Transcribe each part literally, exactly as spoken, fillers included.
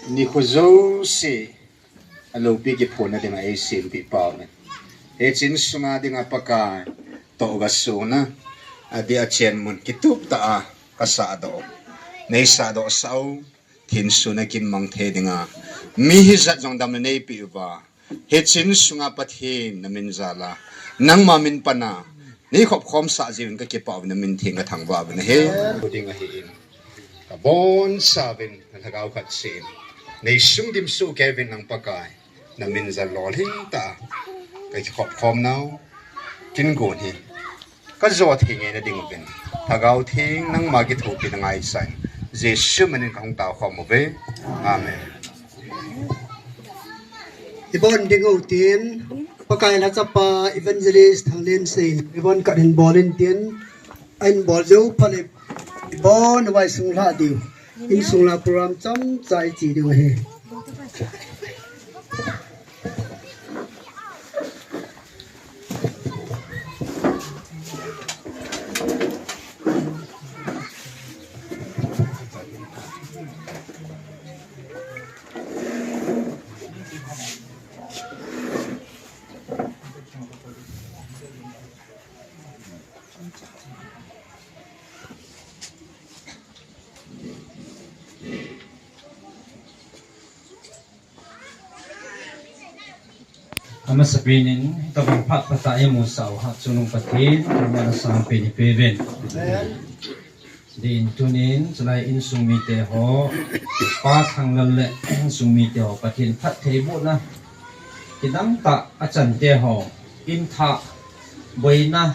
Nikho jouse, aloupi kiphonna dinga eisempi pau ahi. Hiche in sunga dinga Pakai, toh gasuna, adeh a chenmun kitup tah a kasahdoh. Neisahdoh sah u, thinsun a kin mang thei dinga. Mi hijat jong damna neipeh uva. Hiche in sunga Pathen namin jal'a. Nangma min pana. Neikhop khomsah jiuvin kakipah uvin namin theng kathangvah uvin ahi. Dinga hi in. Kabonsa uvin, nalhagao khatse in. Neisung dimsu kei uvin nang Pakai. Namin jal lolhing tah a. Kakikhop khom nau. Kin gon hi. Kajo thei ngeina ding uvin. Lhagao Theng nangma kithopina ngaichan. Jesu minin kahung tao khom uve. Amen. Ibon ding utin. Pakai lhachapa Evangelist Thanglensei in. Ibon kahin bol intin. Ahin bol jou phat le. Ibon vai sung lha diu. Insung la program chomcha iche diu ahi. Amasapen in, hitobang phat phatah a imusah u, Hatchungnung Pathen, thangvahna sangpen ipeuvin. Din tunin, chulai insung mite ho, Pa Thanglal le insung mite ho, Pathen phattheibohna, kidang tah achan te ho, inthah, boina,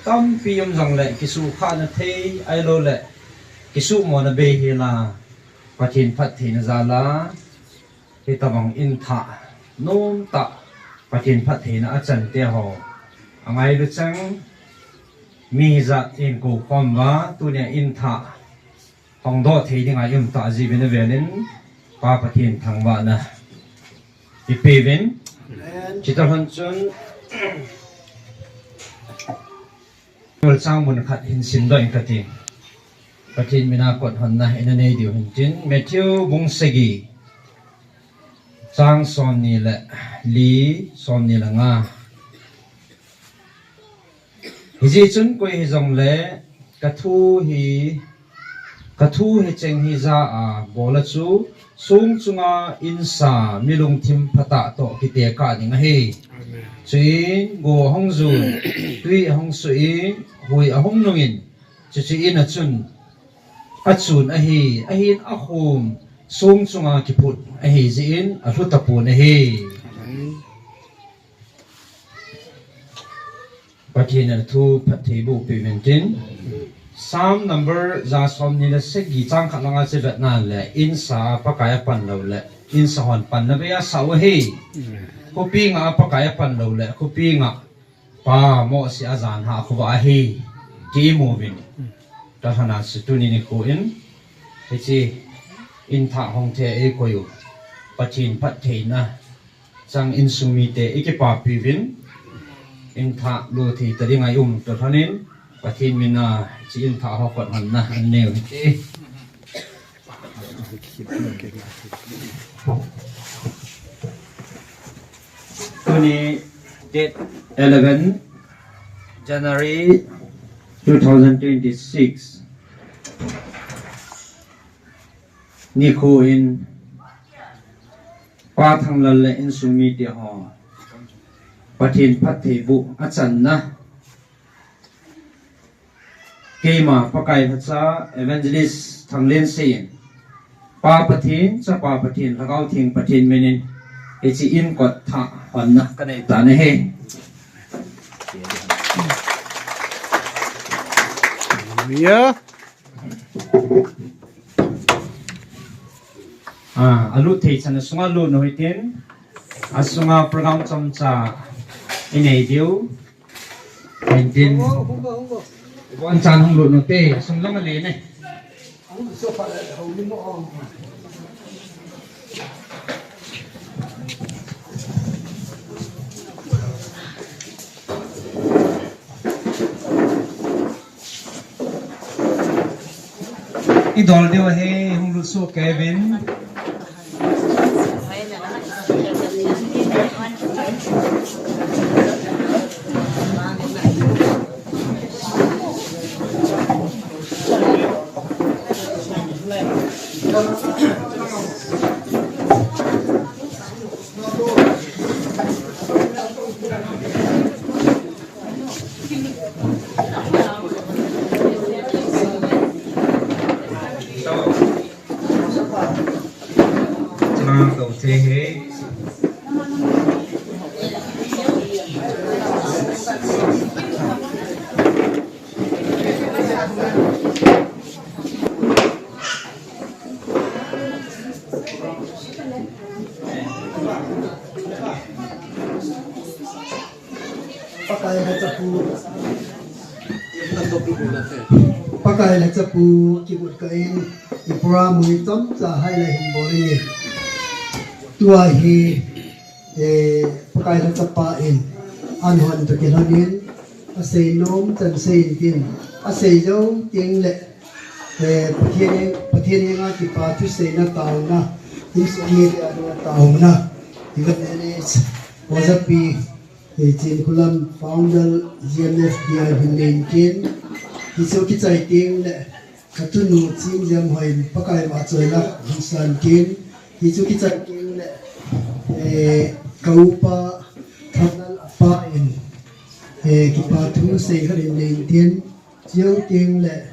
tampi um jongle, kisukhahna thei, ahilou le, kisumona bei hila, Pathen phattheina jal'a, hitobang inthah, nomtah, Pathen phattheina achan te ho. Angailu chang, mi hijat in kou khom uva, tunia inthah, hongdoh thei dinga i um tah jiuvin avelin, Pa Pathen thangvahna ipeuvin. Amen. Chutah lhon chun, Chang mun khat hin simdoh inge kati. Pathen mina kot honna ina nei diu hintin. Matthew bung sagi. Chang somni le li, somni le nga. Hijeh chun koi hijongle kathu hi Kathu hicheng hi ja a bol a chu, song chunga insa milungthim phatah toh kitekah ding ahi. Amen. Chuin go ahung jun, tui ahung suh in, hui ahung nungin, chuche in a chun, achun ahi, ahin akhom, song chunga kiphut ahi jeh in, alhu tapon ahi. Amen. Pathen in athu phatthei boh peh uvin tin. Psalm number ja somni le sagi chang khat langa che vet na le, insa a Pakai apan lou le, insa hon panna bei asah u ahi. Khopi nga a Pakai apan lou le, khopi nga pa mohseh a jan ha khovah ahi. Ti imu uvin. Tahana se tuni nikho in. Hiche inthah hong thei a ikoi u. Pathen phattheina. Chang insung mite ikipapi uvin, inthah lo thei ta dinga i um toh lhonin, Pathen mina hiche inthah ho kot honna anei u hite. Tuni date eleven January two thousand twenty-six. Nikho in Pa Thanglal le insung mite ho Pathen phatthei boh achanna. Keima Pakai lhacha Evangelist Thanglensei in Pa Pathen, Chapa Pathen, Lhagao Theng Pathen minin hiche in kot thah honna kanei tan ahi. Hallelujah. Ah, alut thei chan asunga lut u hitin, asunga program chomcha inei diu. Hitin. Bon chan hung lut u te, asung lang ale ne. Idol diu ahi, hung lut soh kei uvin. Pakai le chapu, Pakai le chapu, kibut ka in, i program hi chomcha hai le hin bol in. Tua hi, eh, Pakai le chapa in, an hon to kilhon in, asei nom chan sei in tin, asei jou teng le, eh, Pathen, Pathen henga kipa thu seina taona, insung mite a dinga taona, Evangelist, Ojapi, Hiche Khulam founder G M F P I hin nei in tin. Hichu kichai teng le, ka tunu Chingjemhoi'n Pakai vahchoila hin san tin. Hichu kichai teng le, eh, ka upa Thanlal apa in, eh, kipa thu sei khat in nei in tin. Chuteng le,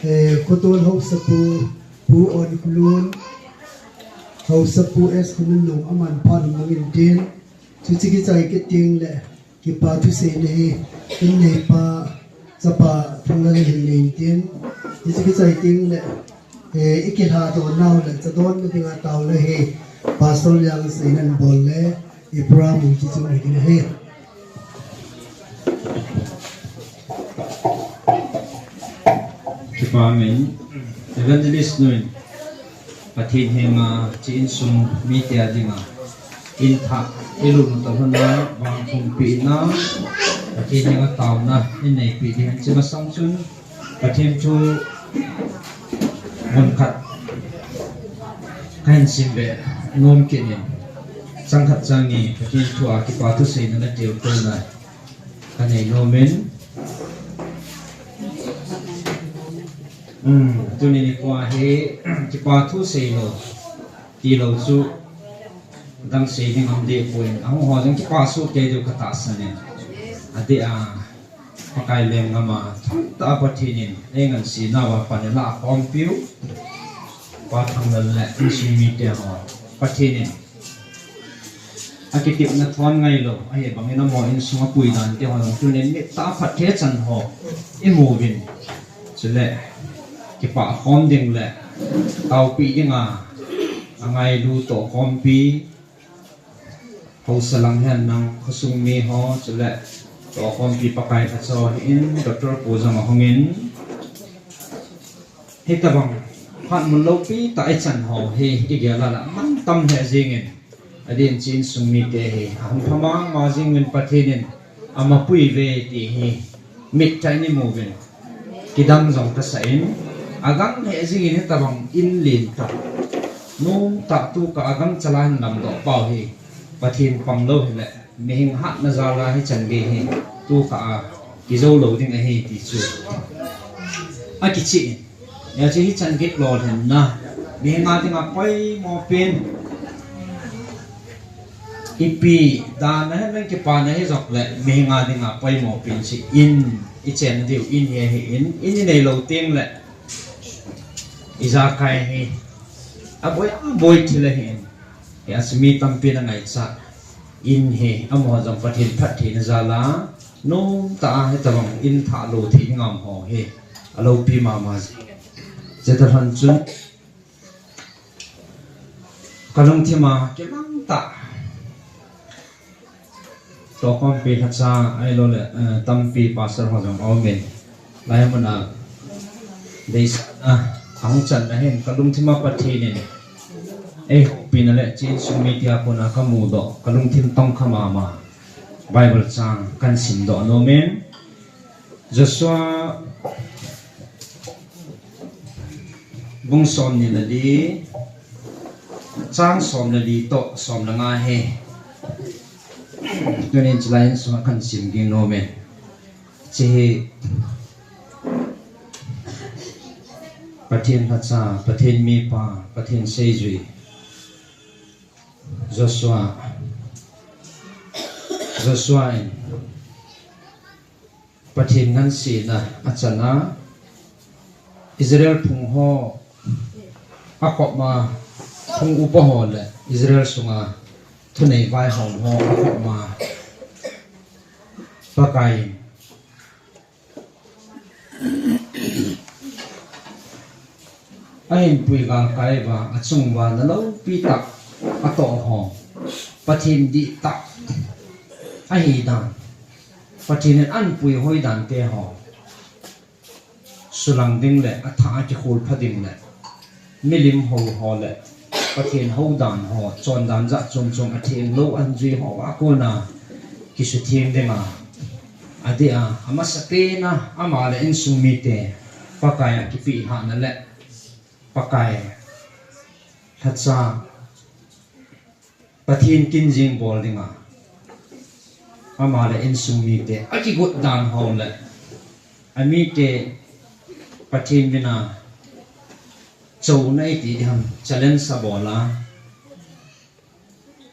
eh, Khotol Haosapu, Pu Onkhollun, Haosapu S Khonunlun aman phat hung in tin. Chuche kichai kit teng le, kipa thu seina hi, in neipa, chapa Thanlal hin nei in tin. Hiche kichai teng le, eh, i kilhadoh nau le, chadonna dinga taona hi, Pastor Liang seinan bol le, i program hi kichai ding ahi. Kipa min, Evangelist nu'n, Pathen henga, hiche insung mite a dinga, in thah, i lungtoh hon a, vangpumpi na, Pathen henga taona, in neipi ding, hiche masang chun, Pathen thu mun khat kahin sim be nom kit in, chang khat chang ni Pathen thu a kipa thu seina le tilkhouna kanei nom in. Um, tuni nikho hi kipa thu seilou, tilou chu dang sei ding um deh poi. Ahung ho jong kipa soh kei diu katahsan in. Adeh a, Pakai lenggam a, thangtah a Pathen in, eingansena uva pan eilah khompiu, Pa Thanglal le insung mite ho, Pathen in akitepna thon ngailou, ahivangin amaho insung a puidan te ho jong tunin mittah a phatthei chan ho imu uvin. Chule, kipah khom ding le, taopi dinga, angailu tohkhompi, Haosa lang hin nang khosung mi ho, chule tohkhompi Pakai lhacha ho hin, Doctor Pu jong ahung in. Hitabang phat mun loupi tah ichan ho hi, igel a la mantam lheh jeng in. Adeh in hiche insung mite hi, ahung pha mama jeng uvin Pathen in, amapui uve ti hi, mittah in imu uvin. Kidang jong kasah in, agang lheh jeng in hitabang in lentah, nomtah tukah a gangchal a hin lamdoh pau hi, Pathen panglou hile, mihing hatna jal a hichan gei hi, tukah a kijou lou ding ahi ti chu akicheh in. Hiche hichan gei lolhinna, mihing a dinga poimo pen, ipi dan a hin kipana hijongle, mihing a dinga poimo pen chu in, ichenna diu in hi ahin, in inei lou teng le, ijakai hi aboi, aboi thil ahin. Hijeh a chu mi tampin angaichat in hi, amaho jong Pathen phattheina jal a, nomtah a hitabang in thah lo thei ngam ho hi, aloupi mama jeng. Chutobang chun, kalungthim a kimangtah tohkhompi lhacha, ahilouleh, eh, tampi pastor ho jong aum in. Hilai mun a, deisahna ahung channa hin, kalungthim a Pathen in eihopina le hiche insung mite a kona kamudoh, kalungthim tongkha mama Bible chang kahin simdoh nom in. Joshua bung somni le li, Chang som le li toh som le nga hi. Tunin chulai insunga kahin sim ging nom e. Hiche hi Pathen lhacha, Pathen mipa, Pathen seijui Joshua. Joshua in Pathen ngansena achana, Israel phung ho akhopma, phung upa ho le Israel sunga thunei vaihom ho akhopma, Pakai ahinpui galkai uva, achung uva na loupi tah atoh ho, Pathen dihtah ahidan, Pathen in ahinpui hoidan te ho sulang ding le athah a kikhol pha ding le milim hou ho le Pathen houdan ho, chondan jat chom chom, atheng lou ahin jui ho a kona kisutheng dinga, adeh a, amasapen a ama le insung mite Pakai a kipeh lhahna le Pakai lhacha, Pathen kin jeng bol dinga ama le insung mite akigot dan ho le amite Pathen mina chouna iti diham challenge abol a,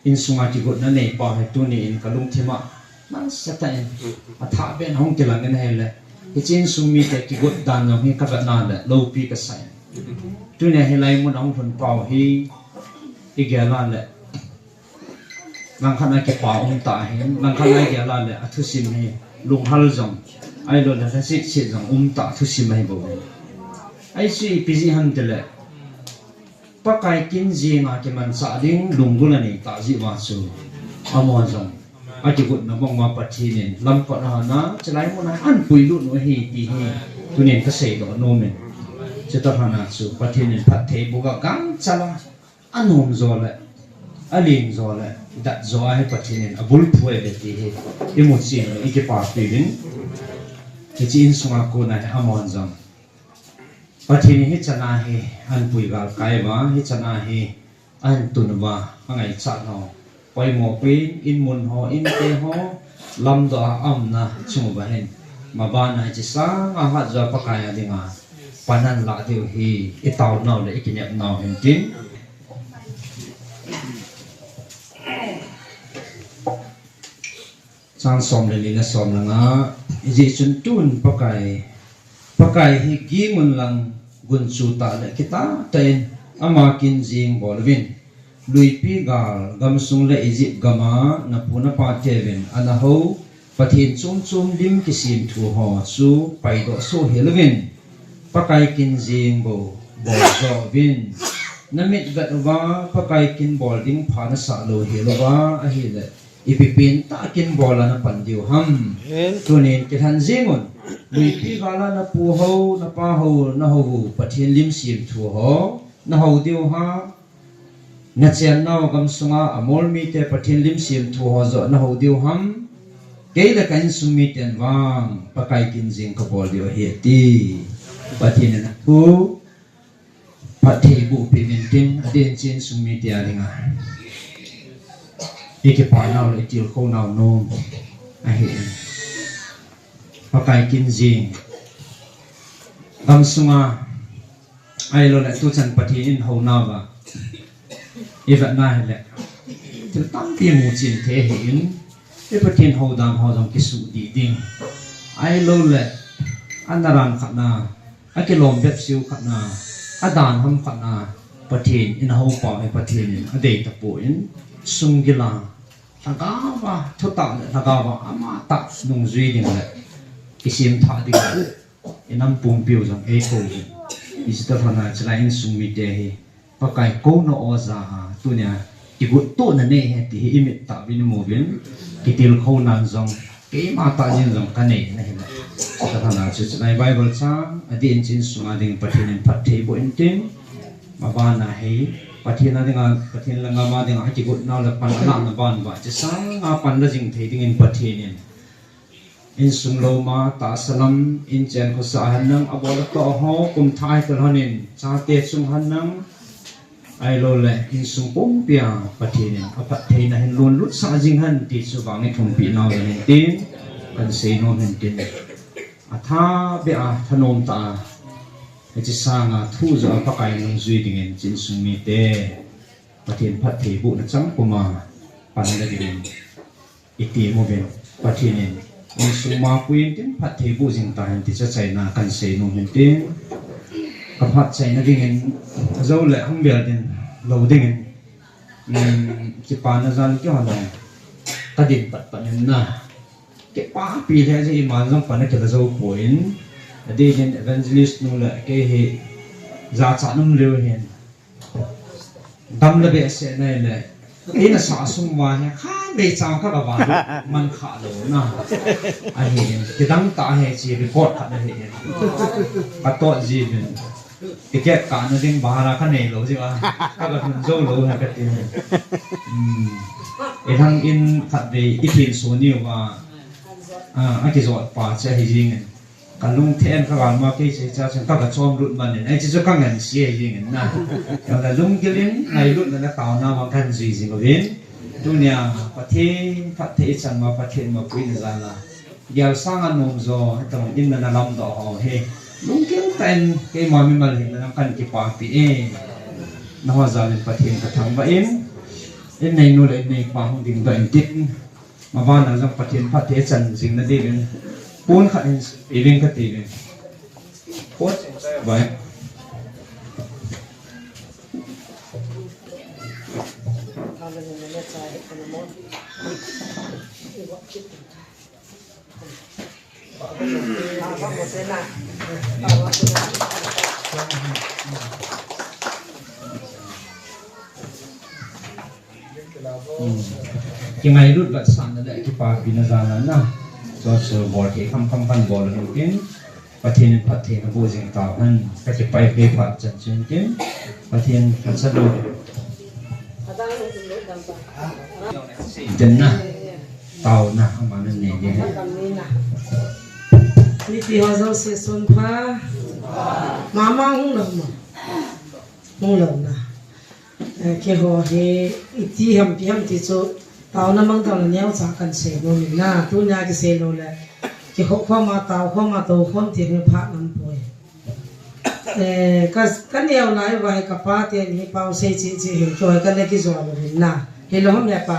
insunga kigotna neipa hi tuni in kalungthim a nasatah in athah beh in ahung kilang in ahile, hiche insung mite kigot dan jong hi kavetna le loupi kasah in. Tunia hilai mun ahung lhun pau hi igel a le langkhat a kipa um tah ahin, langkhat a igel a le athusim hi lunghal jong, ahilou le lhasetset jong um tah thusim ahi bou ahi. Ahi chu ipi jeh ham tile, Pakai kin jenga kimanchah ding lunggel anei tah jeh uva chu, amaho jong akigotna bang uva Pathen in lamkot a hon a, chulai mun a ahin puilut u ahi ti hi tunin kaseidoh nom in. Chutobang a chu Pathen in phattheiboh a gangchal a, anom jo le alen jo le dat jo a hi Pathen in abulphu e ti hi imu chen le ikipapi uvin. Hiche insunga kona hi amahon jong Pathen in hichan a hi ahin pui galkai uva, hichan a hi ahin tun uva, angaichat ho poimo pen, in mun ho, inte ho, lamdoh a aumna chung uva hin, mabana hiche sanga hatjo a Pakai a dinga pan ahin lah diu hi itaonau le ikinepnau hin tin. Chang som le li le som le nga, hijeh chun tun Pakai, Pakai hi ging un lang gunchu tah le kitah tah in ama kin jeng bol uvin. Luipi gal, gamsung le Egypt gam a napu napateuvin ana hou Pathen chom chom lim kisem thu ho chu paidoh soh hel uvin. Pakai kin jeng bou bol jo uvin. Namit vet uva Pakai kin bol ding pha nasah lou hel uva ahile, ipi pentah kin bol a napan diu ham? Amen. Tunin kilhen jeng un. Luipi gal a napu hou, napa hou, nahou u Pathen lim sem thu ho nahou diu ham? Nachennau gamsunga Amor mite Pathen lim sem thu ho joh nahou diu ham? Kei le ka insung miten vang Pakai kin jeng kabol diu ahi ati. Pathen in athu phattheiboh peh uvin tin, adeh in hiche insung mite a dinga ikipanau le itilkhounau nom ahi. Pakai kin jeng gamsunga ahilou le tuchan Pathen in hounauva ivet na hile, thil tampi mu chen thei ahin, i Pathen houdan ho jong kisuh dih ding, ahilou le ana ran khat na, akilom bep siu khat na, adan ham khat na Pathen in ahou pau hi Pathen in adei tapon, sunggil a, lhagao a, thutah le lhagao a amatah nungjui ding le kisem thah ding le, i nam pumpiu jong eikou uvin. Hiche tobang a chulai insung mite hi Pakai kouna oja a tunia kigottohna nei ahi ti hi imit tah uvin imu uvin, kitilkhounan jong keima tah jeng jong kanei na hile. Chutobang a chu chulai Bible chang adeh in hiche insunga ding Pathen in phattheiboh in tin, mabana hi Pathen a dinga, Pathen le gam a dinga kigotnau le pan alahna ban uva hiche sanga pan la jing thei dingin Pathen in insung lou ma, tahsa lam, inchen khosah hen lang, abol atoh ho, kum thah hitil hon in, chate chung hen lang, Ahilou le, insung pumpi a Pathen in aphattheina hin lunglut sah jing hen ti chu vang i thumpi nau jong hin tin, kan sei nom hin tin. Atha beh a, thanom tah a, hiche sanga thu jo a Pakai nungjui dingin, hiche insung mite Pathen phatthei bohna chang puma panna dingin i ti uvin, Pathen in insung ma pui in tin phatthei boh jing tahen ti chu achaina kan sei nom hin tin, ka phat chaina dingin, ajou le hung bel ding lou dingin, um, kipana jan kihon ka din pat pat in na. Kipapi le ji iman jong pana kila jou poi in, adeh hin evangelist nu le kei hi jachat um leu hin. Dam le behseh nei le. Ina sa sung uva hi kha bei chang kha ka va man kha lou na. Ahi in, kidang tah hi chi report khat ahi in. Ka toh ji vin. Ticket kana ding bhara ka nei lou ji a. Ka ga hun jou lou ha ka ti. Hmm. I hang in khat vei i phin so ni uva. Ah, a kijot pa che hi jing in. Ka lungthim ka galma kei che cha chun ka ga chom lut man in. Ai chu chu ka ngan sia jing in na. Ka ga lunggil in ngailutna le taona vang kan jui jing uvin. Tunia Pathen phatthei i chan uva Pathen mapuina jal a. Gel sang a nom jo, hetong in na na lam doh ho hi. Lunggil tah in keima mimal hinna kan kipapi e. Na ho jal in Pathen ka thangvah in. In nei nu le in nei pa hung ding doh in tin. Maban a jong Pathen phatthei chan jing na diuvin. Pon khat hin i ving ka ti vin. Pon ching chai bai. Hmm. Kingailut vetsahna le kipapina jal a na. Chu chu bol thei kham kham kan bol u hin tin. Pathen in phattheina boh jing tauhen. Ka kipah e, kei phat chan chun tin. Pathen ka chan u. Tin na. Taona aman nei ding. Mipi ho jouse sun pha. Mama hung lou mo. Hung lou na. Eh, keiho hi iti ham ipi ham ti chu taona mangthah na neocha kan sei nom in na, tunia kisei lou le. Kihou khom a, tao khom a, tou khom ti hi pha lam poi. Eh, ka, ka neo lai uva hi ka pa teni pao sei cheh cheh hi keiho hi ka na kijol uvin na. Hilou ham ya pa.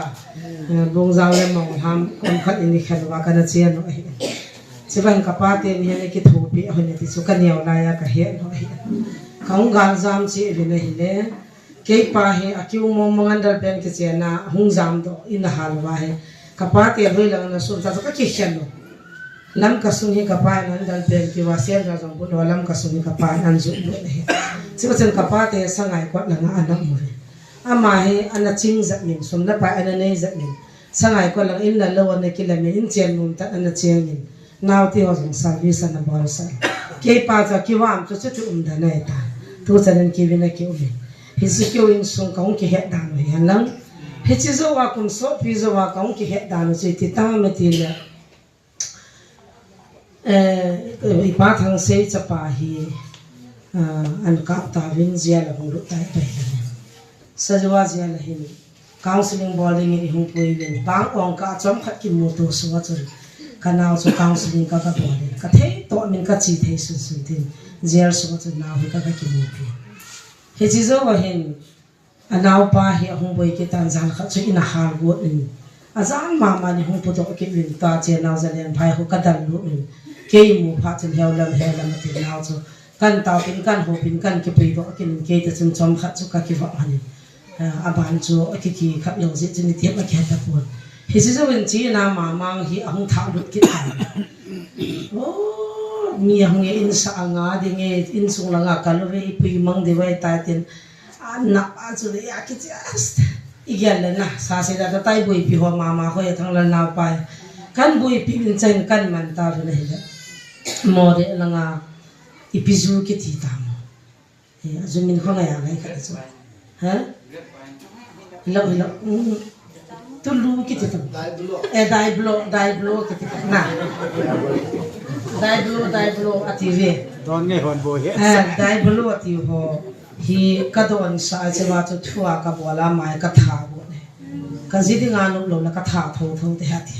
Eh, Bungjao le Monglam, um khat in i khen uva ka na chen u ahi. Chuban ka pa teni hi na kithopi u ahi na ti chu ka neo lai a ka het u ahi. Ka hung gal jam cheh uvin ahile. Kei pa hi akiu mong mong an dal pen kichen a hung jam doh in ahal uva hi. Ka pa te hoi lang na sum ta chu ka kikhen u. Lamka sung hi ka pa in an dal pen kiva sian ra jong bu lo Lamka sung hi ka pa in an jut lut hi. Chuba chun ka pa te Sangaikot lang a ana um hi. Ama hi ana ching jat min, sum le pai ana nei jat min. Sangaikot lang in na lo ana kila min, in chen mum tan ana cheng in. Naote ho jong service ana bol sah. Kei pa chu kivam chu chuti um dan ahi ta. Tu chan in kiu vin a kium in. Hiche kiu insung ka hung kihet dan u hi hen lang. Hiche jou a kum sopi jou a ka hung kihet dan u chu iti tam ati le. Eh, i pa Thangsei chapa hi, ah, an kap tauvin jail a hung lut tai tai. Sajua jail a hin. Counseling bol dingin i hung pui uvin. Bang ong kah chomkhat kimuto sunga chun. Ka nao chu counseling ka, ka bol in. Ka thei toh min ka che thei sun sun tin. Jail sunga chun nao hi ka, ka kimupi. Hiche jou a hin. A naopa hi ahung boi kit tan jan khat chu in ahal got in. Ajan mama in hung pudoh kit uvin ta che nao Zalenphai khu ka dal lut in. Kei mu phat chun heu lam, heu lam ati nao chu. Kan taopin, kan hopin, kan kipuidoh kit in kei ta chun chomkhat chu ka kivah hon in. Ah, aban chu akiki khat lou jeh chun itiham akihe tapon. Hiche jouvin china Mamang hi ahung thah lut kit tan. Oh, mi ahung e, in sa anga ding e, insung langa kal uve, ipui mang diu ahitai tin. Ana pa chu le akichi as. Igel le na, sa se da tai boipi ho Mama ho e Thanglal naopa e. Kan boipi in chen kan man tauvin ahile. Moreh langa ipi ju kiti tam. Eh, a ju min kho ngai a ngai khat a chu. Ha? Hilou, hilou. Mm. Tulu kiti tam. Eh, Daiblo, Daiblo kiti tam. Na. Daiblo, Daiblo ati ve. Don ngai hon bo he. Eh, Daiblo ati ho. Hi ka don sa a, chua chu thua ka bol a, mai ka tha bu ne. Ka ji dinga nu lo la ka tha tho tho te ha ti.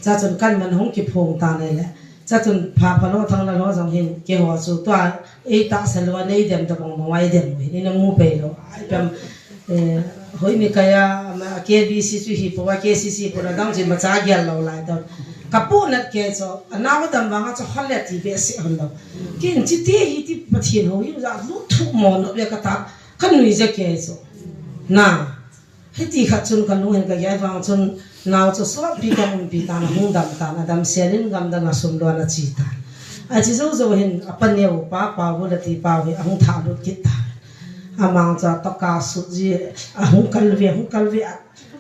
Cha chun kan man hung ki phong ta ne le. Cha chun pha pha lo thang la lo jong hin ke ho chu tua ei ta sa lo nei dem ta bong bong ai dem hin ina mu pe lo. Ai pem, eh, hoi ni ka ya ma K B C chu hi po wa K C C po la dang ji ma cha gel lo lai don. Ka pu nat ke chu, a nau dam vang a chu hol le ti be se hon lo. Kin chi te hi ti Pathian ho hi ja lu thu mo no ve ka ta, ka nui ja ke chu. Na, hiti khat chun ka lung hin ka gel vang chun, nau chu so pi ka um pi ta na hung dam ta na dam se lin gam da na sum lo na chi ta. A chi zo zo hin a pa neu pa pa bu la ti pa hi a hung tha lut kit ta. A mang cha ta ka su ji a hung kal ve, hung kal ve a,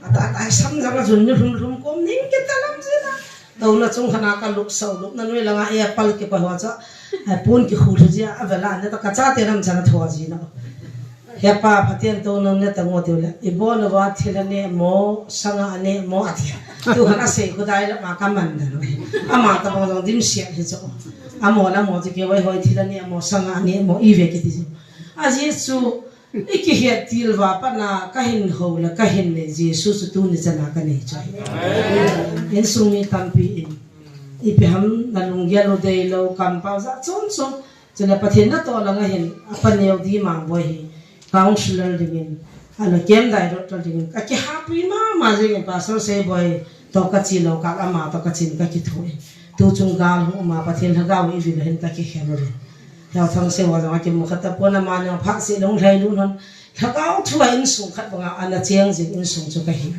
a ta ta sam ja ka jun ni lum lum kom ning kit ta lam ji na. Tuna chung khana ka luk sau luk na nui langa apple ki pa ho cha, eh, pun ki khu thu ji a, a vela ne ta ka cha te ram cha na tho ji na. He pa, Pathian tuna ne ta ngo tiu le. I bo na wa thil a ne mo, sanga a ne mo a ti. Tu khana sei khu dai la ma ka man da no. A ma ta bong jong dim sia hi chu. A mo la mo ti ke wai hoi thil a ne mo, sanga a ne mo i ve ki ti chu. A ji chu I kihet til va pat na ka hin ho le ka hin nei Jesu chu tuni chana ka nei chu. Insung mi tampi in ipi ham na lunggel u dei lo kampau ja chom chom. Chule Pathen natoh langa hin a pa neo di Mangboi hi counselor dingin, ana kem dai rot dingin ka kihapui mama jingin Pastor Seiboi toh ka chi lo ka ama toh ka chin ka kitho in. Tu chung gal hung uma Pathen lhagao i vil hin ka kikhen u le. Lhagao thang se wa jong a kimu khat ta pon ama nang pha se long lhai lun hon. Lhagao thu a insung khat banga ana cheng jing insung chu ka hi.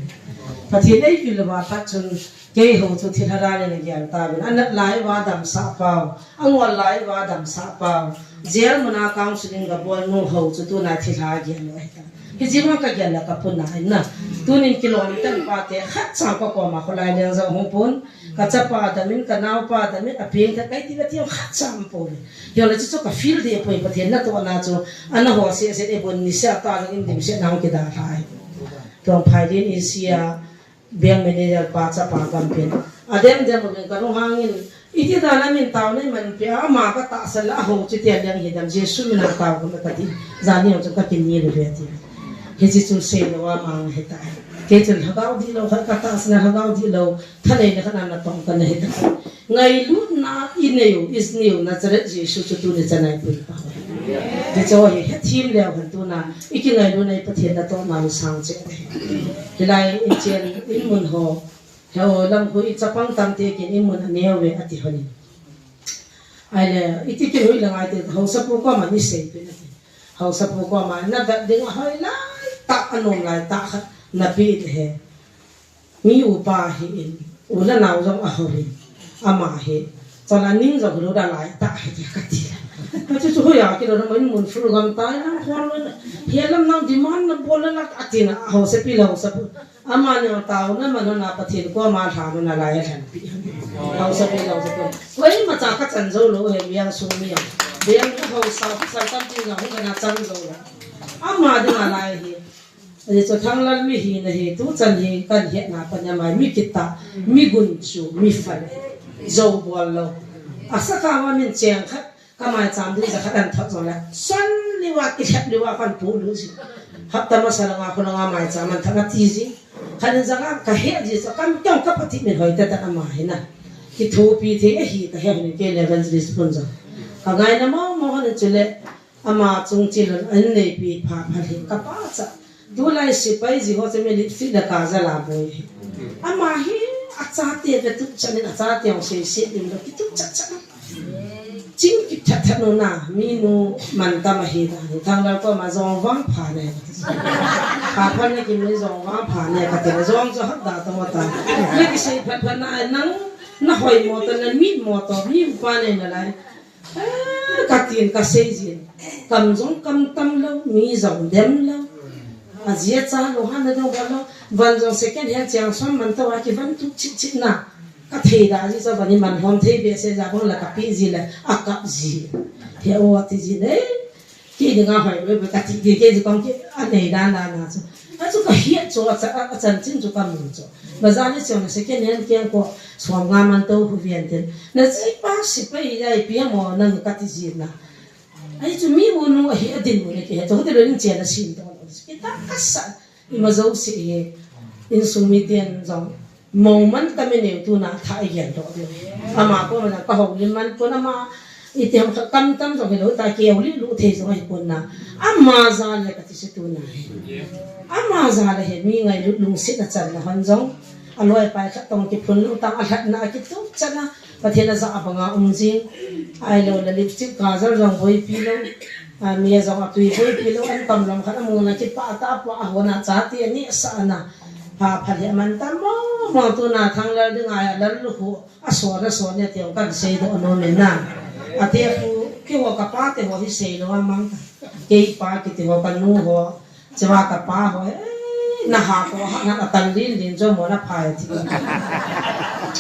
Pathen ei vil va ta chun kei ho chu thil hara le na gel ta bin. Ana lai va dam sa pau. Angol lai va dam sa pau. Jail muna counseling ga bol nu ho chu tuna thil ha gel lo ai ta. Hi jima ka gel la ka pun na ai na. Tunin kilom tan pa te khat chang ko ko ma ko lai leng jong hung pun. Ka chapa damin, ka naupa damin, a peng ta kai ti la tiang khat cham po le. Yo la chu chu ka feel de po Pathen natoh na chu, ana ho se se e bon ni se ta la in dim se nang ki da lai. Tuang phai din in sia, bank manager pa chapa gam pen. A dem dem mo ka rung hangin, iti da la min tau nei man pe, ama ka ta sa la ho chu te leng hi dam Jesu min a tau ko ka ti. Jani ho chu ka kin ni lu ve ti. Hi chi chu se lo ama he ta. Ke chun lhagao di lo, ka ta sa na lhagao di lo. Thanei na khat na tong ka na hi ta. Ngailutna i neiu, i neiu Nazareth Jesu chu tuni chana i pui pa. Ti cho hi, he thim leo han tuna, i kingailutna i Pathen natoh na u sang che. Hilai in chen, in mun ho, he o lam khu i chapang tam te kin in mun a neo ve a ti hon in. Ai le, i ti kin hui la ngai te, hausa pu ko ma ni sei pe na ti. Hausa pu ko ma, na gat ding a hoi lai, ta a nom lai, ta khat, na pi te he. Mi upa hi in, u le nau jong a ho hi, ama hi, chala ning jong lo da lai ta hi ti ka ti. Ka chu chu hoya ki lo na mai mun ful gam ta na hol lo na. Hi lam nang demand na bol na a ti na hausa pi lo hausa pu. Ama ne tau na ma na Pathen ko ma tha na lai than pi. Hausa pi lo hausa pu. Koi ma cha ka chan jo lo he miang sung miang. Biang hausa pi sa tam pi na hu na chan jo lo. Ama ding a lai hi. Ani chu Thanglal mi hina hi, tu chan hi kan hetna pan a mai mi kita, mi gun chu, mi fal, jo bol lo. A saka ma min cheng khat, ka maicham ding ja khat an thot jong le. San liwa, ki lhep liwa kan pu lu ji. Hapta masa langa khu langa maicham an thot a ti ji. Khan in janga ka he ji chu kan tong ka pati min hoi ta ta ama hina. Ki thopi the a hi ka he ni ke le evangelist pun jong. Ka ngai na mo mo han chu le. Ama chung chil an neipi pha pha hi ka pa cha. Tulai sipai ji ho chami lit fit la ka ja la boi hi. Ama hi a chate ve tu chan in a chate ong sei se dim lo ki tu cha cha. Ching ki that that no na mi nu man ta ma hi da ni thang la ko ma jong vang pha ne. Pha pha ne ki mi jong vang pha ne ka te jong jo hak da to ma ta. Ne ki sei pha pha na nang na hoi mo ta na mi mo to mi pa ne na lai. Ah, ka tin ka sei jin. Kam jong kam tam lo, mi jong dem lo. A jia cha lo han na dong ba lo. Van jong second hand chiang som man to a ki van tu chit chit na. Ka thei da ji cha van ni man hom thei be se ja bang la ka pi ji le a kap ji. He o ti ji le. Ki dinga hoi be be ka ti ki ke ji kong ki a nei da na na chu. A chu ka hiat chu a cha, a chan chin chu ka mu chu. Bazar ni chang second hand kiang ko som nga man to hu vian tin. Na chi pa sipai ya i pi mo na ka ti ji na. Ahi chu mi unu ahi adin u le kihe chu, hote lo in chen a sin to lo. Kita kasa, ima jouse hi, insung miten jong, mo man kami neu tuna tha i gen to. Ama ko mana ka ho lim man ko na ma, iti ham kha kam tam jong hi lo ta keu li lu thei jong ahi pon na. Ama ja le kati si tuna hi. Ama ja le hi mi ngailut lungset a chan na hon jong. Aloi pai khat tong kiphun lutang a lhatna a kitup chan a. Pathen a ja a banga um jing. Ahilou le lipstick kajal jong boipi lou. A mi a jong a tui boipi lou. An tam lam khat a muna kipah tah a pua a hona chate ani sa na. Pha pha le man tam mong mong tuna Thanglal ding a lal lu hu. A so na so ne te kan sei doh nom in na. Ate pu keiho ka pate ho hi sei lou a mang. Kei pa kiti ho ka nu ho. Chua ka pa ho, eh, na ha ko ha na a tan lin lin chu mo na phai ti.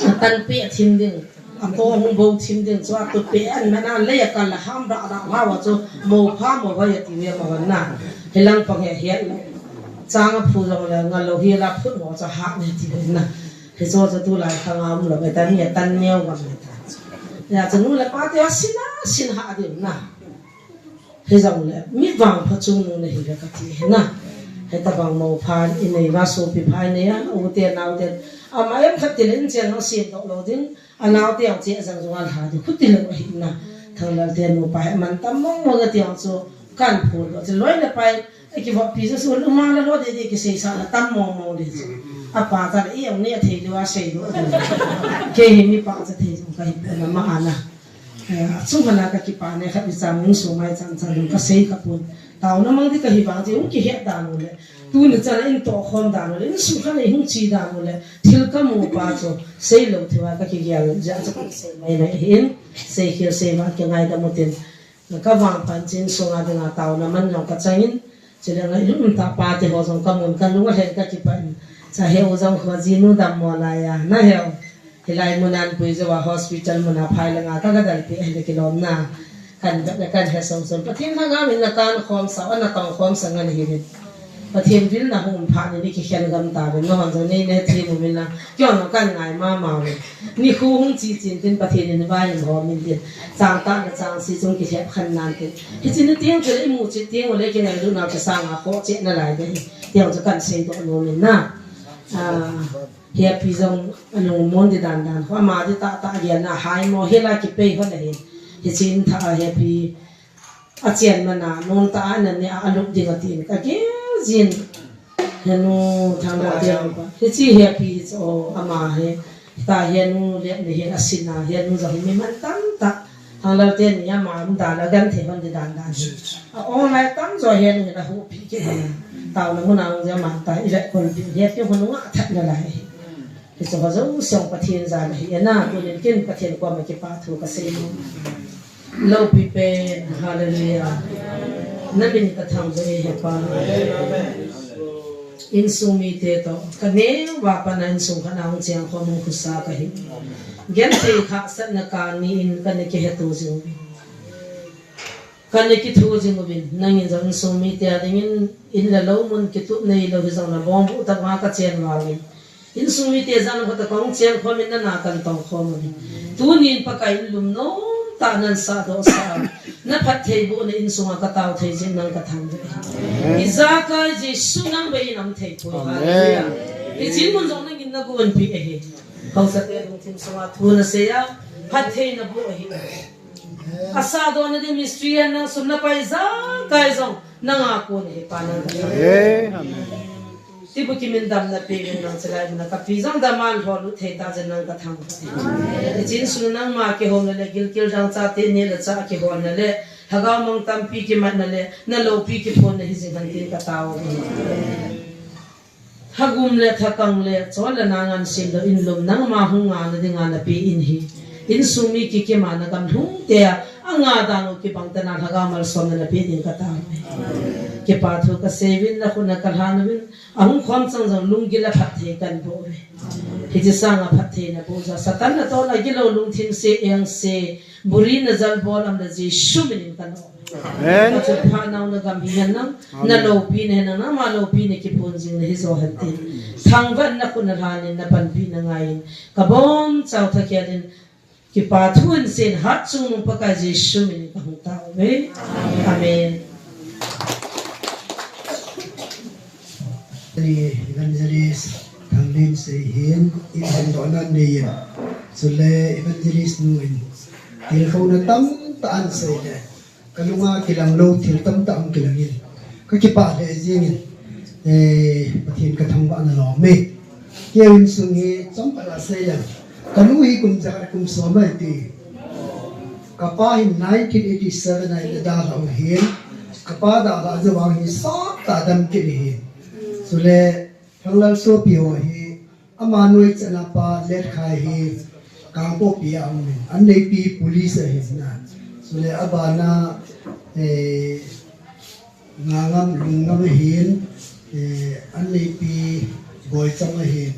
A tan pe thim ding. A ko hung bo thim ding chua tu pe an na na le ka la ham ra ra ha wa chu mo pha mo wa ya ti we mo na. He lang pang he he. Chang a phu jong le nga lo hi la phut mo chu ha ne ti na. He chu chu tu lai kha nga um lo be ta ni tan neo wa me ta. Ya chu nu le pa te a sin a sin ha ding na. Hijong le, mi vangpha chungnung nahi le kati hi na. Hitabang mo pha inei va sopi pha inei a, u te nau te. Ama em khat ti le in chen ho sin doh lou ding, a nau te ang che jang jong a lha ding, khuti lou ahi na. Thanglal te nupa hi man tam mong mong ati ang chu kan phul lo. Chu loi le pai, a kivop pi chu su lu ma la lo de de kisei sa la tam mong mong de chu. A pa ta le i ang ne a thei lou a sei lou. Kei hi mi pa cha thei jong ka hi na ma ana. Eh, a chung hana ka kipa ne khat ni chang hung so mai chang chang hung ka sei ka pun. Taona mang di ka hi vang ti hung kihet dan u le. Tuni chan a in toh khom dan u le. In sung khan a hung chi dan u le. Thil ka mu pa chu sei lou thei va ka kigel ja chu ka sei mai mai hin. Sei khel sei va ki ngai da mu tin. Ka vang pan chin sunga dinga taona man jong ka chang in. Chule ngailut um tah pa te ho jong ka mun ka lung a lhen ka kipah in. Cha he u jong ho jinu dammo lai a. Na he u. Hilai mun a an pui jou a hospital mun a phai langa ka ga dalpi a hile kilom na. Kan dap le kan he som som. Pathen lhagao min na kan khom sa, ana tong khom sa ngan hi min. Pathen vil na hung pha ni ni kikhen gam ta ve. Na hon jong nei ne thi mu min na. Kyo no kan ngai ma ma ve. Ni khu hung chi chin tin Pathen in vai in ho min tin. Chang ta na chang si chung ki hep khan nan tin. Hi chin ni tiang chule i mu chi tiang u le ki ngai lu na ki sang a kho che na lai de. Tiang chu kan sei doh nom in na. Ah, Happy jong a lungmon di dan dan. Ho ama di tah tah gel na hai mo hi la ki pei ho le hi. Hi chin tha a Happy a chian mana non ta a na ne a lup ding a tin ka gel jin. Henu thang da te pa. Hi chi Happy hi chu ama hi. Ta henu le ne hi a sin a henu jong hi mi man tam ta. Thanglal te ni ama um dan a gan thei hon di dan dan hi. A ong lai tam jo henu hi la hu pi ke na. Taona mun a ong ja man ta i le kon pi he pi hon nga that na lai. Hi chu ho jo song Pathen ja na hi na, tunin kin Pathen koma kipa thu ka sei mo. Lopi pen, hallelujah. Na min ka thangvah e he pa. Insung mite toh, ka neo va pat na insung khat a hung cheng khom hung khusa ka hi. Genthei khahsatna ka ni in ka na kiheto jing. Ka na kitho jing uvin, nangin jong insung mite a dingin, in le lou mun kitup nei lou hi jong na bongbuh tah a ka chen vangin. Insung mite jong na khat a ka hung chen khom in na na kan tong khom uvin. Tunin Pakai in lum nom tah nan sah doh sah a. Na phattheibohna insung a ka tao thei jing nang ka thangvah e. Amen. Ijakai Jesu nang bei in um thei poi. Amen. Hallelujah. Hi chin mun jong nangin na gonpi ahi. Haosa te lungthim sunga thu na sei a, phatthei na boh ahi. Asa dona ding ministry a nang sum na pai jakai jong nang a kon hi pa nang. Amen. Tibu kimin damna pe min nang chalai na ka pi jong daman ho lu thei ta jen nang ka thang. Hi chin sung nangma kihona le gilkel dang chate ne le cha kihona le lhagao mang tampi kimatna le na lopi kiphonna hi jing hen tin ka tao. Thagum le thakang le chol le na ngan sim lou in lum nangma hung ngah na dinga na pe in hi. Insung mi kikim a na gamlhung te a, a ngah dan u kibang tah na lhagao malsomna na pe ding ka tao ve. Kipa thu ka sei uvin na khut na ka lhan uvin, a hung khom chang jong lunggil a phatthei kan boh uve. Hiche sanga phatthei na boh jeh a Satan natong a gilou lungthim se eng se, buri na jal bol am le Jesu min in kan Amen. Ka chot pha nau na gam hi hen nang, Amen. Na lopi na hen nang, nangma lopi na kiphon jing na hi jo hen tin. Thangvah in na khut na lhan in na panpi na ngai in. Ka bom chau tha khel in kipa thu in sen hat chungnung Pakai Jesu min in ka hung tao. Amen. Amen. Ni evangelist Thanglinsei hin, in hon dohna nei in. Chule evangelist nu in, thil khona tamtah ahin sei le. Ka lunga kilang lou thil tamtah hung kilang in. Ka kipah lheh jing in. Eh, Pathen ka thangvahna lom e. Kei insung hi chomkhat a sei leng. Ka nu hi kum jakhat kum som ahi ti. Ka pa hin nineteen eighty-seven a in a dalha u hin. Ka pa dalha jou vang hi sot tah a dam kit ahi. Chule, Thanglal sopi ho hi, ama noi chana pa Letkhai hi, Kangpokpi a um in. An neipi police ahi na. Chule abana, eh, Ngangam, Lungngam ahin, eh, an neipi Boicham ahin,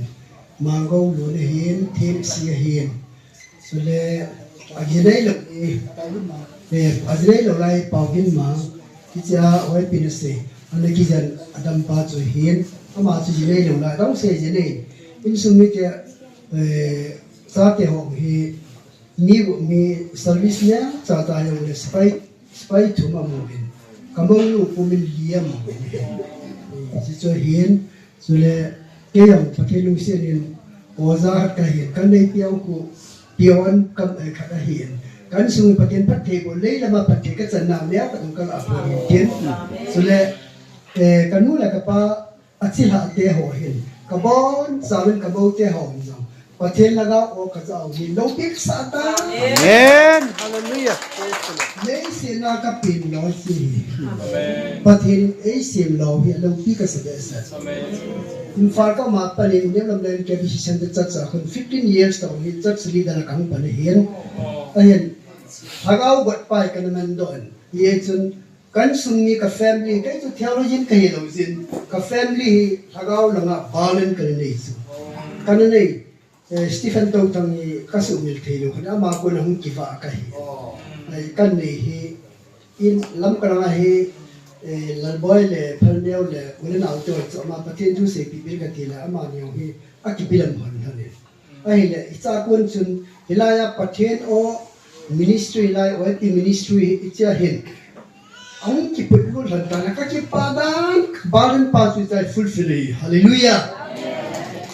Mango Lun ahin, Themsi ahin. Chule, ajinei lou, eh, eh, ajinei lou lai Paugin Mang, kicha oi pin sei, ana kijan adam pa chu hin, ama chu jinei lou lai, dong sei jinei. Insung mite, eh, chate ho hi, mi, mi service ne, cha ta jong le spy, spy thum amu in. Ka mong nu pumin li amu in. Eh, si chu hin, Chule, kei jong Pathen lungset in, oja khat kahin, ka neipi jong khu, peon kam, eh, khat ahin. Ka insung Pathen phatthei bol, lei lama phatthei ka channa, neo khat jong ka lah pon in tin. Chule, eh, ka nu le ka pa, achilhah te ho hin. Ka bonchauvin ka bou te ho hin jong. Pathen lhagao o ka jao hi loupi ka sa ta. Amen. Hallelujah. Praise the Lord. Leiset a ka peng lou si. Amen. Pathen eisem lou hi loupi ka sa behseh. Amen. Imphal ka um a pat in New Lamlen K B C Center Church a kon fifteen years tah hi church leader a ka hung pan ahin. Ahin. Lhagao got pai ka na man doh in. Hichun Ka insung mi ka family, kei chu theologian ka hi lou jin, ka family hi lhagao langa balance ka na nei chu. Ka na nei, eh, Stephen Touthang hi ka sumil thei lou, khat ama kona hung kivah ka hi. Ai, ka nei hi, in Lamka langa hi, eh, Lalboi le, Phalneo le, u le nao te chu ama Pathen thu seipeh bil ka ti le, amani jong hi, akibilam hon hon in. Ahile, hicha kon chun, hilai a Pathen o ministry lai, O F P ministry hichea hin. Ahung kiput lut lhon tan a ka kipah dan, ka balance pa chu hichea fulfill ahi. Hallelujah.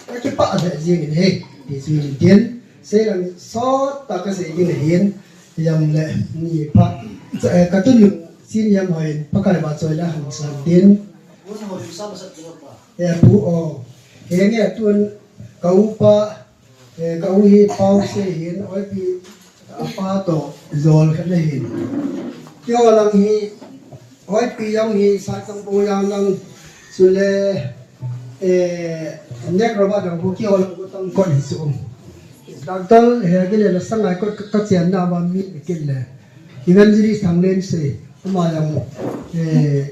Ka kipah lheh jing in ahi. Ti chu hin tin, sei lang sot tah ka sei ding ahin, jong le ni pha. Cha, eh, ka tunu sin jam hoi, Pakai vahchoi le hung san tin. Eh, pu o. Henge tun ka upa, eh, ka u hi Pausei hin, O F P apa toh jol khat le hin. Keiho lang hi, O F P jong hi, Saikangpokpi jong lang, chule, eh, Nek Robert jong hu keiho lang hu tang kon hi chu. Doctor he kile la sangai kot ka, ka chenna va mi kile. Evangelist Thanglensei, ama jong, eh,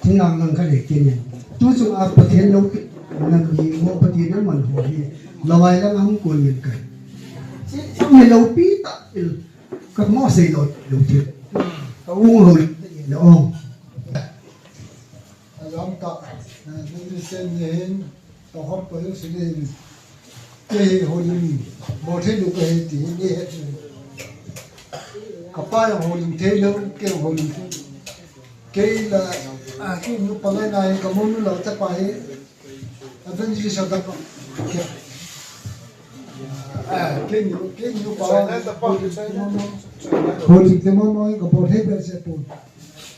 Thinglhang lang khat le kei in. Tu chung a Pathen loupi, nam hi mo Pathen a man ho hi. Lawai lang a hung kon min kai. Chang hi loupi tah pil. Ka mo sei lou, lou thil. Ka ung ho le ong. Alam ta, eh, ni sen ni hin. Ka hon pa jong sini, kei hi holim, bol thei lou ka hi ti, ni het. Ka pa jong holim thei lou, kei jong holim thei. Kei la, ah, kei nu pa ngai ngai, ka mo nu la chapa hi. Evangelist sa ka pa. Ah, kei nu, kei nu pa. Holim thei mo mo, ka bol thei behseh pon.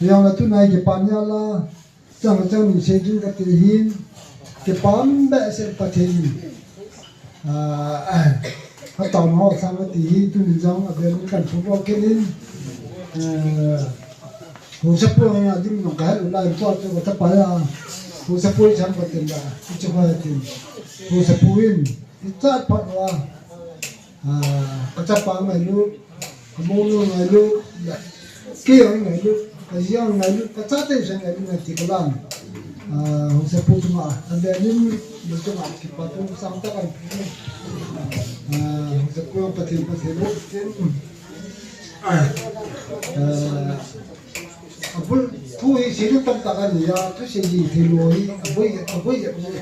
Jong la tu nai kei pa nia la. Chang chang min sei ding ka ti hin, kipah behseh Pathen in. Ah, a tao ho sang ka ti hi, tun jong a bel kan thu bo ken in. Eh, hu sa pu nga ding nong ka helu lai tua tu ka ta pa ya. Hu sa pu chang ka tin da, i chu ka tin. Hu sa pu in, i cha pa wa. Ah, ka chapa ngailu, ka monu ngailu, kei jong ngailu, ka ji jong ngailu, ka chate jong ngailu ngai ti ka lam. Ah, hu sa pu chunga, an de lim, lu chunga, kipa tu sang ta kan. Ah, hu sa pu Pathen, Pathen, Pathen. Ah, abul, thu hi seilu tamtah kan ja, thu sei ji thei lou hi, aboi, aboi, aboi.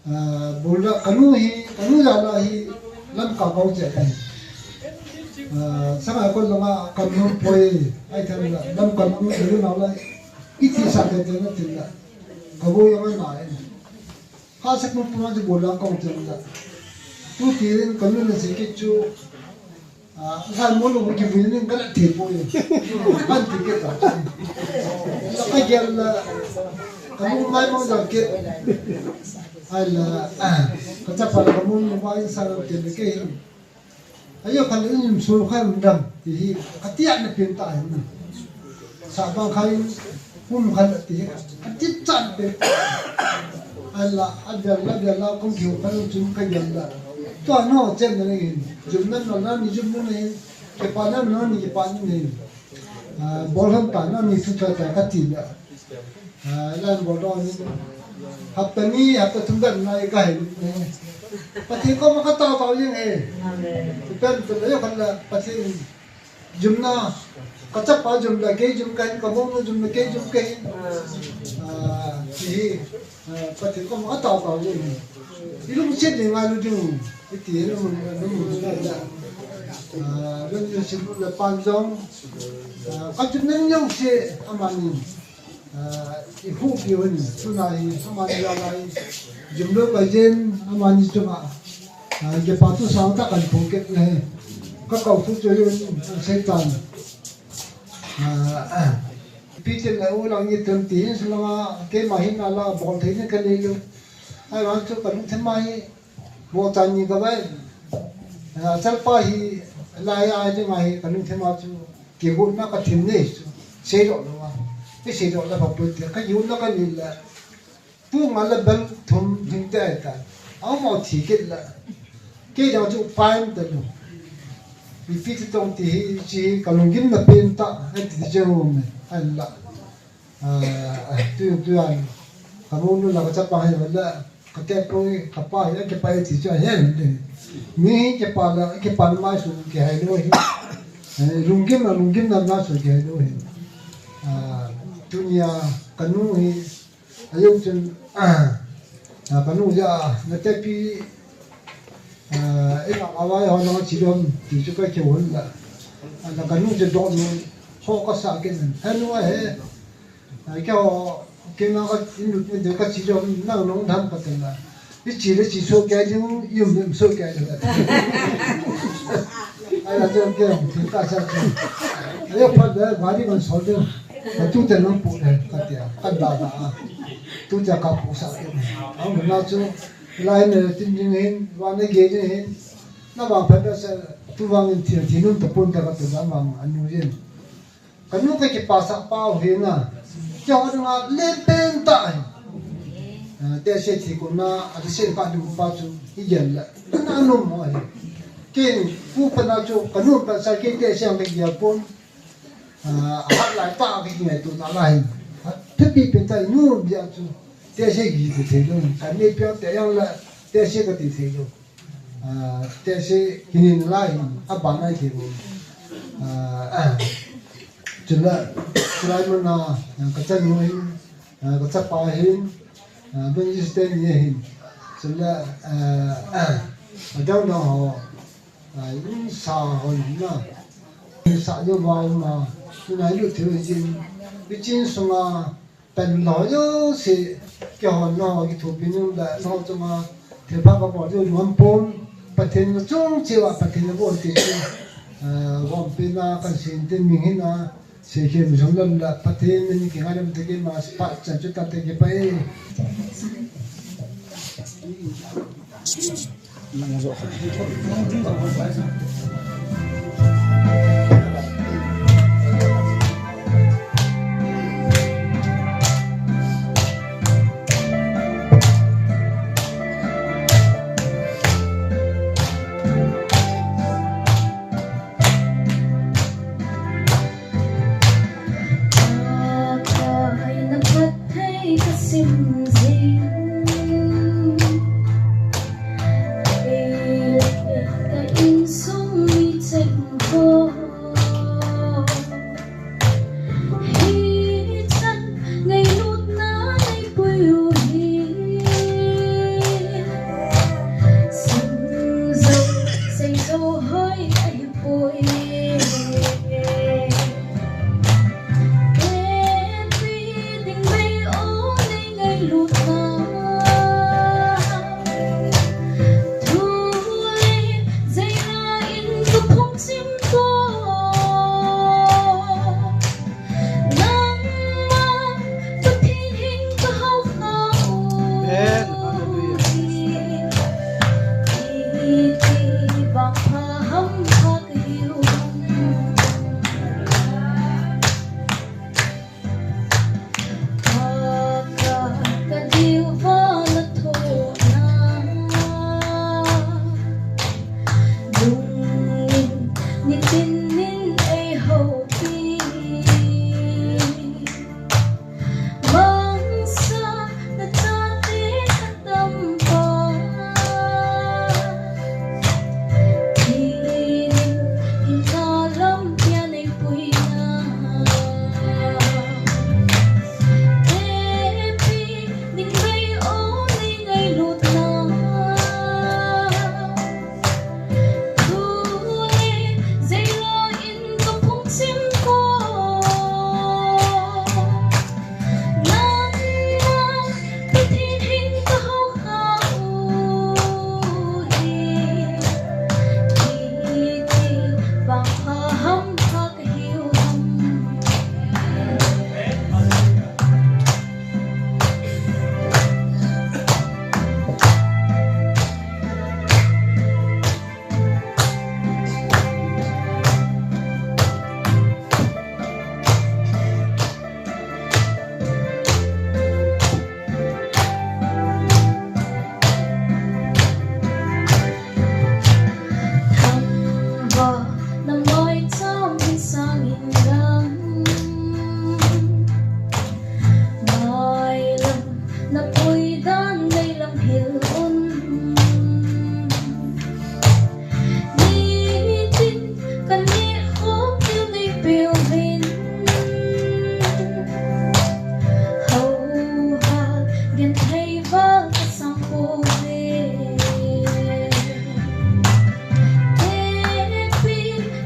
Ah, bula, ka nu hi, ka nu jana hi, Lamka bou che ka hi. Ah, sanga kon langa kan nom poi, ai than la, lam kan nom poi na la, iti sa te te na tin la, ka bo yang na ai. Ha sa kun puna ti bo la kong tin la. Tu ti rin kan nom na se ke chu, ah, sa mo lo ki bu ni kan te poi. Kan ti ke ta. Sa ka gel la, ka mo mai mo da ke. Ai la, ah, ka ta pa ka mo ni mai sa te ke. Ayo, khan in sul khan dam ti hi, ka tiat na pen ta hin na. Sa bang khan in kum khan ti hi, ka tiat chan pen ta. Ala, a bel la, bel la, kum kiu khan chun ka yam la. Tua no, chen na hin, jum na no na ni jum na hin, ke pa na no ni ke pa ni hin. Ah, bol han ta na ni thu ta ta ka ti la. Ah, lan bol dong ni. Hapta ni, hapta thum kan na i ka hin. Pathen koma ka tao tao jing e. Amen. Pen tu le kan la Pathen jum na. Ka chapa jum la, kei jum ka hin, ka mong jum la, kei jum ka hin. Ah, hi, ah, Pathen koma ka tao tao jing e. I lungset le ngai lu ding. I ti lu mun, lu mun la. Ah, lu mun sin lu la pan jong. Ah, ka jum na jong se amani. Ah, i hu pi hun, tuna hi, amani la la hi, jum lo ka jen, amani chunga. Ah, ke pa tu sang ta kan pu ke le. Ka kau tu chu yun, Satan. Ah, ah. Pi te la u lang ni tem ti hin, sulanga, ke ma hin la, bol thei ni ka le lo. Ai, wan chu ka lung them ma hi, Mo tan ni ka bai. Ah, chal pa hi, lai ai ding ai, ka lung them a chu, ki gu na ka thim nei chu. Sei lo lo a. Ki sei lo la pa pu te, ka yu na ka ni la. Tu ma la bel thum ding te ai ta. Au mo thi ke la. Ke jang chu paim ta lo. Mi pi ti tong ti hi, chi ka lung gim na pen ta, ai ti je mo me. Ai la. Ah, tu, tu an, ka mo nu la ka chapa hi wala, ka te ko, ka pa hi, ke pa ti chu hen. Mi ke pa la, ke pa ma su ke hai lo hi. Eh, lungkim na, lungkim na na su ke hai lo hi. Ah, tunia ka nu hi, ayong chun, ah, ah, ka nu ja, na te pi, ah, ina awai ho na chi dom, ti chu ka ke won la. Ah, na ka nu je do nu, ho ka sa ke nan. Hanu a he, Ai, kei ho, kei na ka in lut in de ka chi jo, nang nong dham ka te na. I chi le chi so kei ding, i um le um so kei ding. Ai, la jo kei, kei ka sa kei. Ai, phat le, gari man sol de. Ka tu te nong pu le, ka te, ka da da. Tu te ka pu sa kei. Ang na chu, lai ne tin ding hin, wa ne ge ding hin. Na wa phat le sa, tu wang in thil, thil nun ta pun ta ka tu da mang, anu yin. Ka nu ka kipasah pa u hi na. Kei ho dinga len pen ta hi. Ah, te se thi ko na, a te se pa du pa chu i gel la. Na nu mo hi. Kei pu pa na chu ka nu pa sa kei te se ang ka gel pon. Ah, hat lai pa ka ngai tu na lai. Te pi pen ta nu bia chu. Te se gi te te lo. Ka ne pia te yang la. Te se ka ti te lo. Ah, te se kinin lai, a ban ai ti bo. Ah, ah. Chula, chula mo na, ah, ka chanu hin, ah, ka chapa hin, ah, ben ji ste ni hin. Chula, ah, ah. A dang dang ho, ah, in sa ho na. In sa yo ba ma, na lu ti jin. Bi chin sunga, Pen lo jouse, kei ho na kithopi nom le, na chunga thilpha ka bol diu nom pon, Pathen chung cheh uva Pathen na bol ti chu, eh, gompi na kan sin tin ming hin a, se khem jong lom le, Pathen min kingai lom te keima, pa chan chu tam te kipa e. Pakai na phatthei ka sim jing. Ei le ka insung mi cheng ho. Hichan ngailutna nei pui u hi. Sim jo, sei jo hoi ahi poi. Oi dan nei lam hil un. Nitin kan ni khom til nei pil vin. Hau ha gen thei val ka sang ko ve. Te pi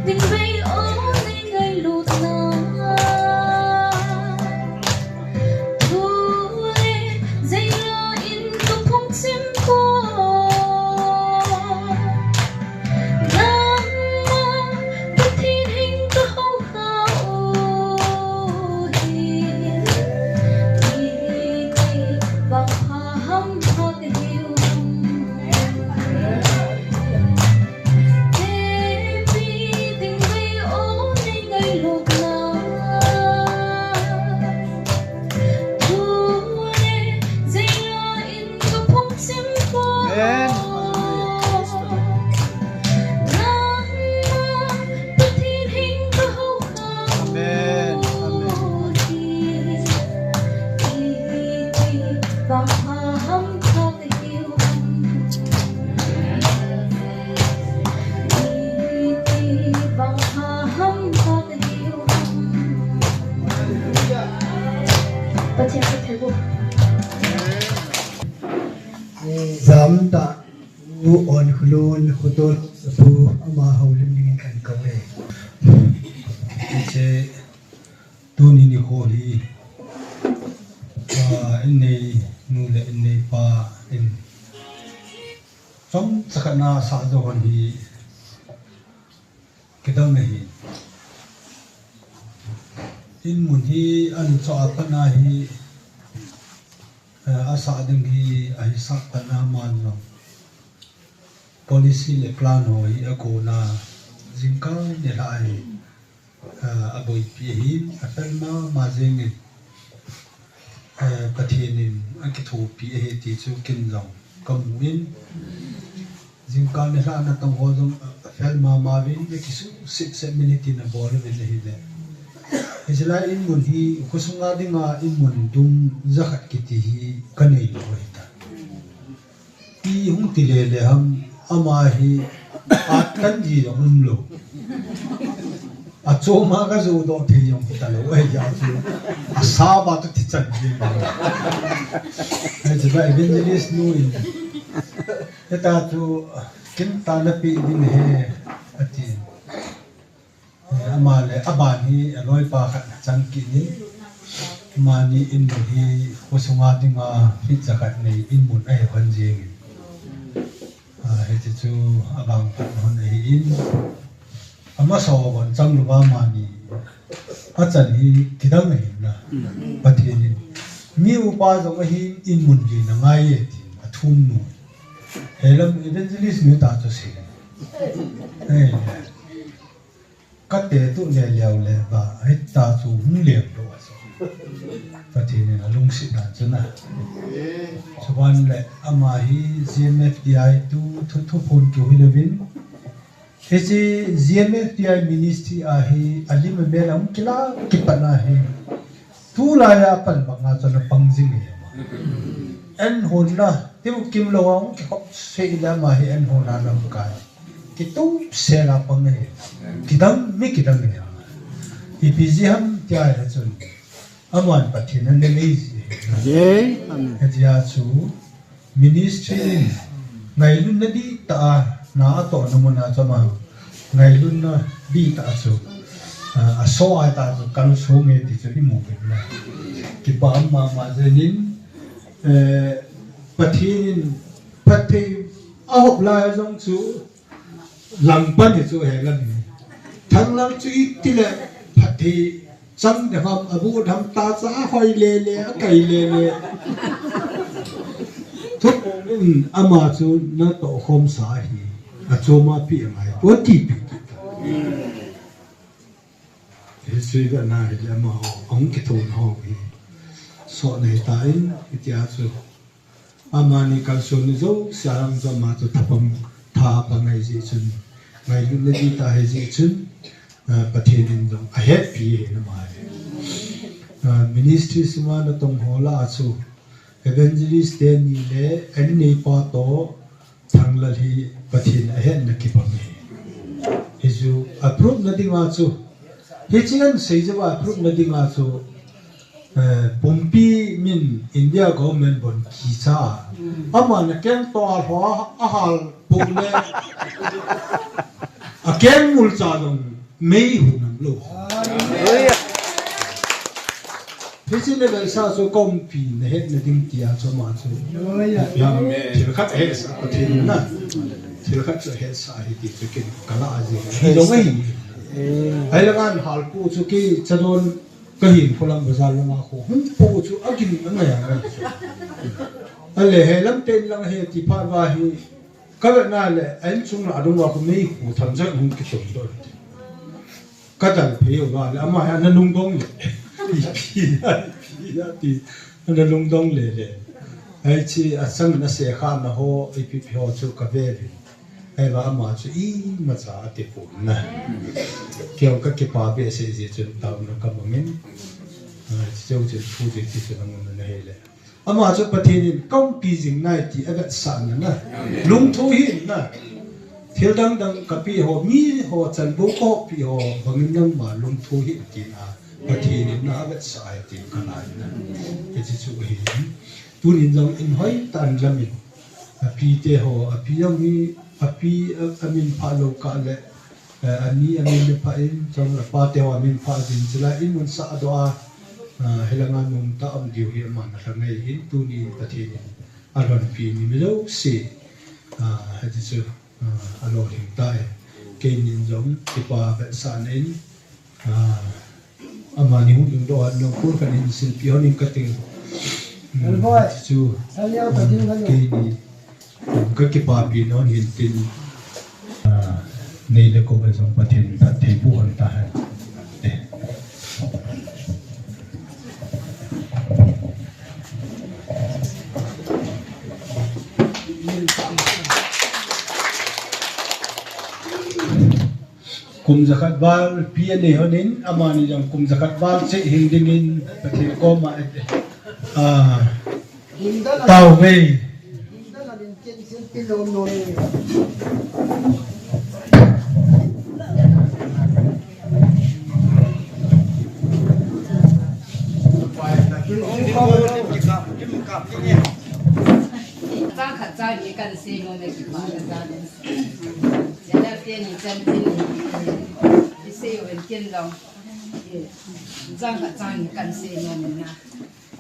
ding vei o nei ngai lut na. Jam ta u on khulun khutol pu ama houlim dingin kan kau e. Hiche tuni nikho hi, ah, innei nu le innei pa in chomcha khat na sa jo hon hi kidang ahi. In mun hi an cho a pat na hi, eh, a sa ding hi a hi sa pat na man lo. Policy le plan ho hi a ko na jingkah nilhah hi, eh, a boipi ahi, a fel mama jeng in. Eh, Pathen in a kithopi ahi ti chu kin jong ka mu in. Jingkah nilhah na tong ho jong a fel mama vin, a kisuhset set minute in a bol vin ahi le. Hiche lai in mun hi, khosunga dinga in mun dung jakhat kiti hi ka nei lou ahi ta. Ti hung ti lele ham, ama hi at kan ji jong um lou. A choma ka jo doh thei jong ta lou, ahi ja chu. A sa ba tu ti chan ji ma. Ahi chu ba evangelist nu in. Heta chu kin ta na pi ding he, ati. Eh, ama le, aban hi, a loipa khat chang kit in. Amani in mun hi, khosunga dinga, feet jakhat nei in mun ahi hon jeng in. Ah, hiche chu, abang khat hon ahi in. Ama so bon chang lou ba mani. A chan hi, kidang ahi na. Pathen in. Mi upa jong ahi in mun hi na ngai e tin, a thum nu. Helam evangelist nu ta chu si. Eh. Ka te tu le leo le ba, hita chu hung lem lou a chu. Pathen in a lungset dan chu na. Chuban le ama hi G M F D I tu thu, thuphon kiu hi louvin. Hiche G M F D I ministry a hi a lim a mel a hung kila kipat na hi. Tulai a pan banga chun a pang jing e ama. An hon na, tiu kim lou a hung kikhop sei le ama hi an hon na lam kai. Kitup sel a pang e. Kidang, mi kidang e ama. Ipi jeh ham tia le chun. Aman Pathen a nei ji. Amen. Hitia chu. Ministry in ngailutna dihtah a, na a tohna mun a chu ama ngailutna dihtah a chu, a, a so a ta chu kalsong e ti chu i mu kit na. Kipa mama jeng in, eh, Pathen in phatthei a hop lai a jong chu Langpan hi chu he lang hi. Thang lang chu iti le phatthei chang de ham, a bu dham ta cha a hoi le le, a kai le le. Thupong in ama chu na toh khom sa hi. A choma pi a ngai. Tua ti pi kit ta. Hi sui ve na hi le ama ho, hung kitho na ho hi. So nei ta in, hitia chu. Amani kalson ni jouse a lang chu ama chu thapang, thapang ahi jeh chun, ngailutna dihtah ahi jeh chun, ah, Pathen in jong a happy ahi na ama hi. Ah, ministry sunga na tong ho lah a chu, Evangelist teni le an neipa toh Thanglal hi Pathen ahetna kibang ahi. Hichu approve na dinga chu. Hiche an seijeh uva approve na dinga chu, eh, pumpi min India government bon kicha. Aman akeng toh a ho ahal pu le. Akeng mulcha jong mei hu nam lou. Hiche level sa chu kaumpi na hetna ding tia chu ama chu. Amen. Thil khat ahetsah Pathen na. Thil khat chu ahetsah ahi ti chu ken kalah jing. Hi jong ahi. Ahileh ngan hal pu chu kei chadon kahin kholam bazar lama khu. Hung pu chu agin angai angai. Ahileh helam ten lang he ti phat uva hi. Ka vet na le, a inchung lah a dung uva khu mei khu tham jat hung kichom doh. Ka dal phei uva le, ama hi ana lungdong le. Ipi, ipi, ipi, ana lungdong le le. Hiche achang na se kha na ho, ipi ipi ho chu ka ve ve. Ahivang ama chu imacha ati pon na. Kei ka kipa behseh jeh chun taona ka mangin. Hiche chun thu jeh chun amun na hile. Ama chu Pathen in kaumpi jing nai ti avetsahna na. Lungthu hih in na. Thil dang dang kapeh ho, mi ho, chanbou kahoppi ho, bangin nangma lungthu hih in tin a. Pathen in na avetsah ahi tin kana in na. Hiche chu ahi. Tunin jong in hoitah in lamin. Api te ho, api jong hi, api a, amin phah lou kah le. Eh, ani amin le phah in, chule apa te ho amin phah jin chule in mun sah doh a, ah, hilanga nomtah um diu hi aman alha ngei hin tuni Pathen in alhonpi ni mi jouse, ah, hiche chu, ah, alolhing tai. Keinin jong kipa vetsahna in, ah, amani hung ding doh a nong kul khat in silpi hon in kating. Hmm, chu, hmm, keini Ka kipapi nom in tin, ah, nei le gou a jong Pathen in phatthei boh hen tahen. Eh. Kum jakhat val pi anei hon in, amani jong kum jakhat val cheh hing dingin Pathen koma, eh, ah, Tao ve. Chang khat chang ni kan sei mo ne ki pa ka ta den. Ya la te ni chan tin ni. Ki sei wen kin long. Chang khat chang ni kan sei mo ne na.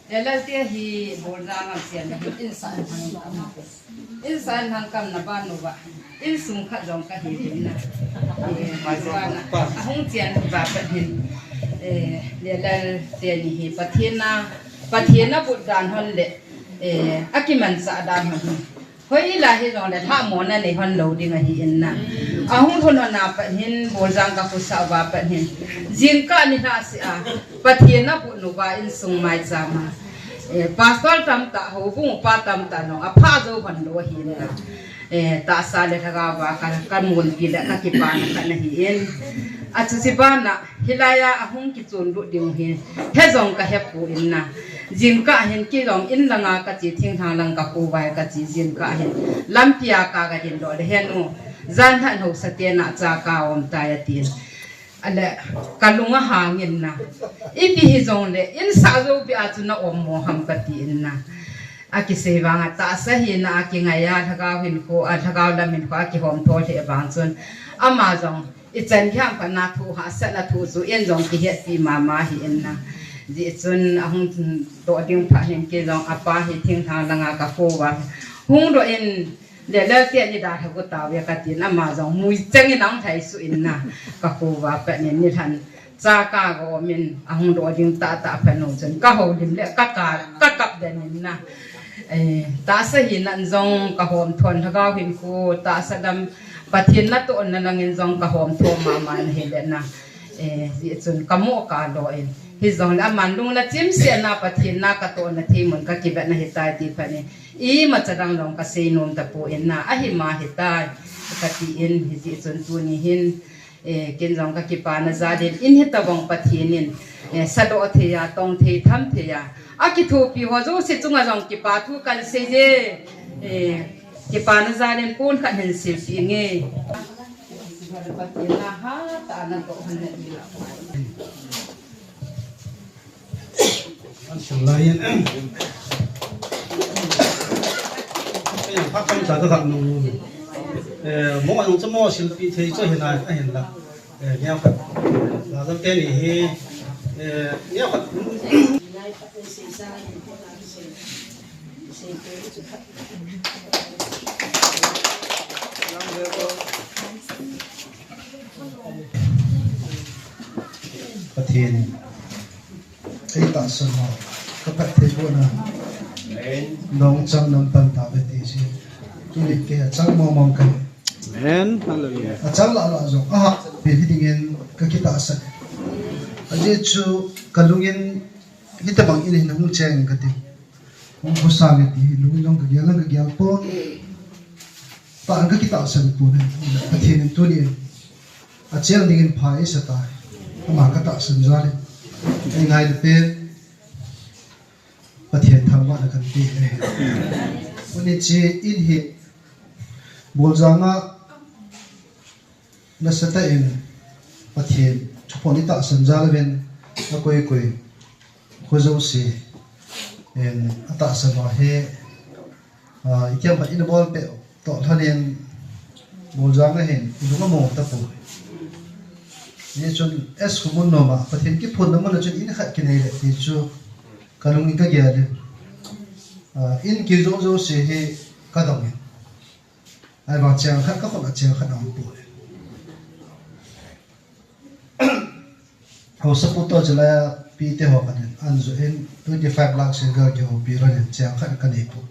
Lelalte hi Boljang a cheng le hin insung lhangkam. Insung lhangkam na ban uva. Insung khat jong kahi hin na. Eh, ban a, ahung cheng uva pat hin. Eh, Lelalte ni hi Pathen a, Pathen a but dan hon le, eh, akimanchah dan hon hin. Hoilai hijongle lhamonna nei hon lou ding ahi in na. Ahung lhun hon a pat hin, Boljang ka khosah uva pat hin. Jingkah nilhah seh a, Pathen a but uva insung maicham a. Eh, pastor tamtah, houbung upa tamtah jong, aphah jou hon lou ahi in na. Eh, tahsa le lhagao va ka, ka munpi le ka kipana khat nahi in. Achuti bana, Hilai a ahung kichon lut ding u hi, he jong ka hepoi in na. Jingkah hin kei jong in langa ka che, thinglhang lang ka kou vai ka che, jingkah hin lampi a ka, ka hin doh le hin u. Jan lhah hou sa te na cha ka um tai atin. Ale ka lung ahang in na. Ipi hijongle, in sah jou pi a chu na um mo ham ka ti in na. Akisei vang a tahsa hi na a kingai a, lhagao hinkho, a lhagao lam hinkho a kihom tho le vang chun. Ama jong, I chan hiam khat na thu hahsatna thu chu in jong kihetpi mama hi in na. Jeh chun ahung doh ding phat hin kei jong apa hi thinglhang langa ka kou va. Hung doh in le le te ni da tha kou tao ve ka tin ama jong mui chang in ahung thai suh in na. Ka kou va pat nin nilhah cha ka gom in ahung doh ding tahtah phat nu chun ka houlim le ka ka, ka kap den in na. Eh, tahsa hina in jong ka hom thon lhagao hinkho, tahsa lam Pathen natohna lang in jong ka hom thon mama na hile na. Eh, jeh chun ka mo ka doh in. Hijongle aman lung la chim seh na Pathen na ka tohna thei mun ka kivet na hitai ti phat in. Imacha dang jong ka sei nom tapoi in na. Ahi ma hitai. Ka ti in hijeh chun tuni hin. Eh, ken jong ka kipana jal in, in hitabang Pathen in, eh, saloh thei a, tong thei, tham thei a, akithopi ho jouse chunga jong kipa thu kan sei e. Eh, kipana jal in pon khat hin silpeh inge. Pathen a hatah a natoh hon na ti la. An sim lai in. Ei, phat chomcha ka kap nung. Eh, mo jong chu mo silpeh thei chu ahin a, ahin la. Eh, neo khat. La jong teni hi. Eh, neo khat. Pathen ei tahsan ho, ka phatthei bohna, nong chang nam pan tauve ti chu. Tuni kei a chang mong mong kahi. Amen. Hallelujah. A chang lah lah jong, a hahpeh hi dingin ka kitahsan. Ajeh chu ka lungin hitabang in hin hung cheng kati. Hung khosang e ti hi lungin jong ka gel, ka gel pon. Tah in ka kitahsan pon. Pathen in tuni in a cheng dingin pha eisa tai. Ama ka tahsan jal in. Ei ngai le pen Pathen thangvahna kan pe e. Tuni chu in hi Boljang a nasatah in Pathen thuphon i tahsan jal uvin, a koi koi kho jouse in a tahsan uva hi, ah, i kiam khat in a bol peh toh lhon in Boljang a hin i lung a mong tapoi. Hijeh chun S Khumun nom a Pathen kiphonna mun a chun in khat kinei le ti chu ka lungin ka gel in, ah, in kil jou jouse hi ka dong in. Ahivang cheng khat ka khut a cheng khat aum poi. Haosapu toh chulai a pite ho khat in an joh in twenty five lakh sing ka kihoupi lhon in cheng khat ka nei poi.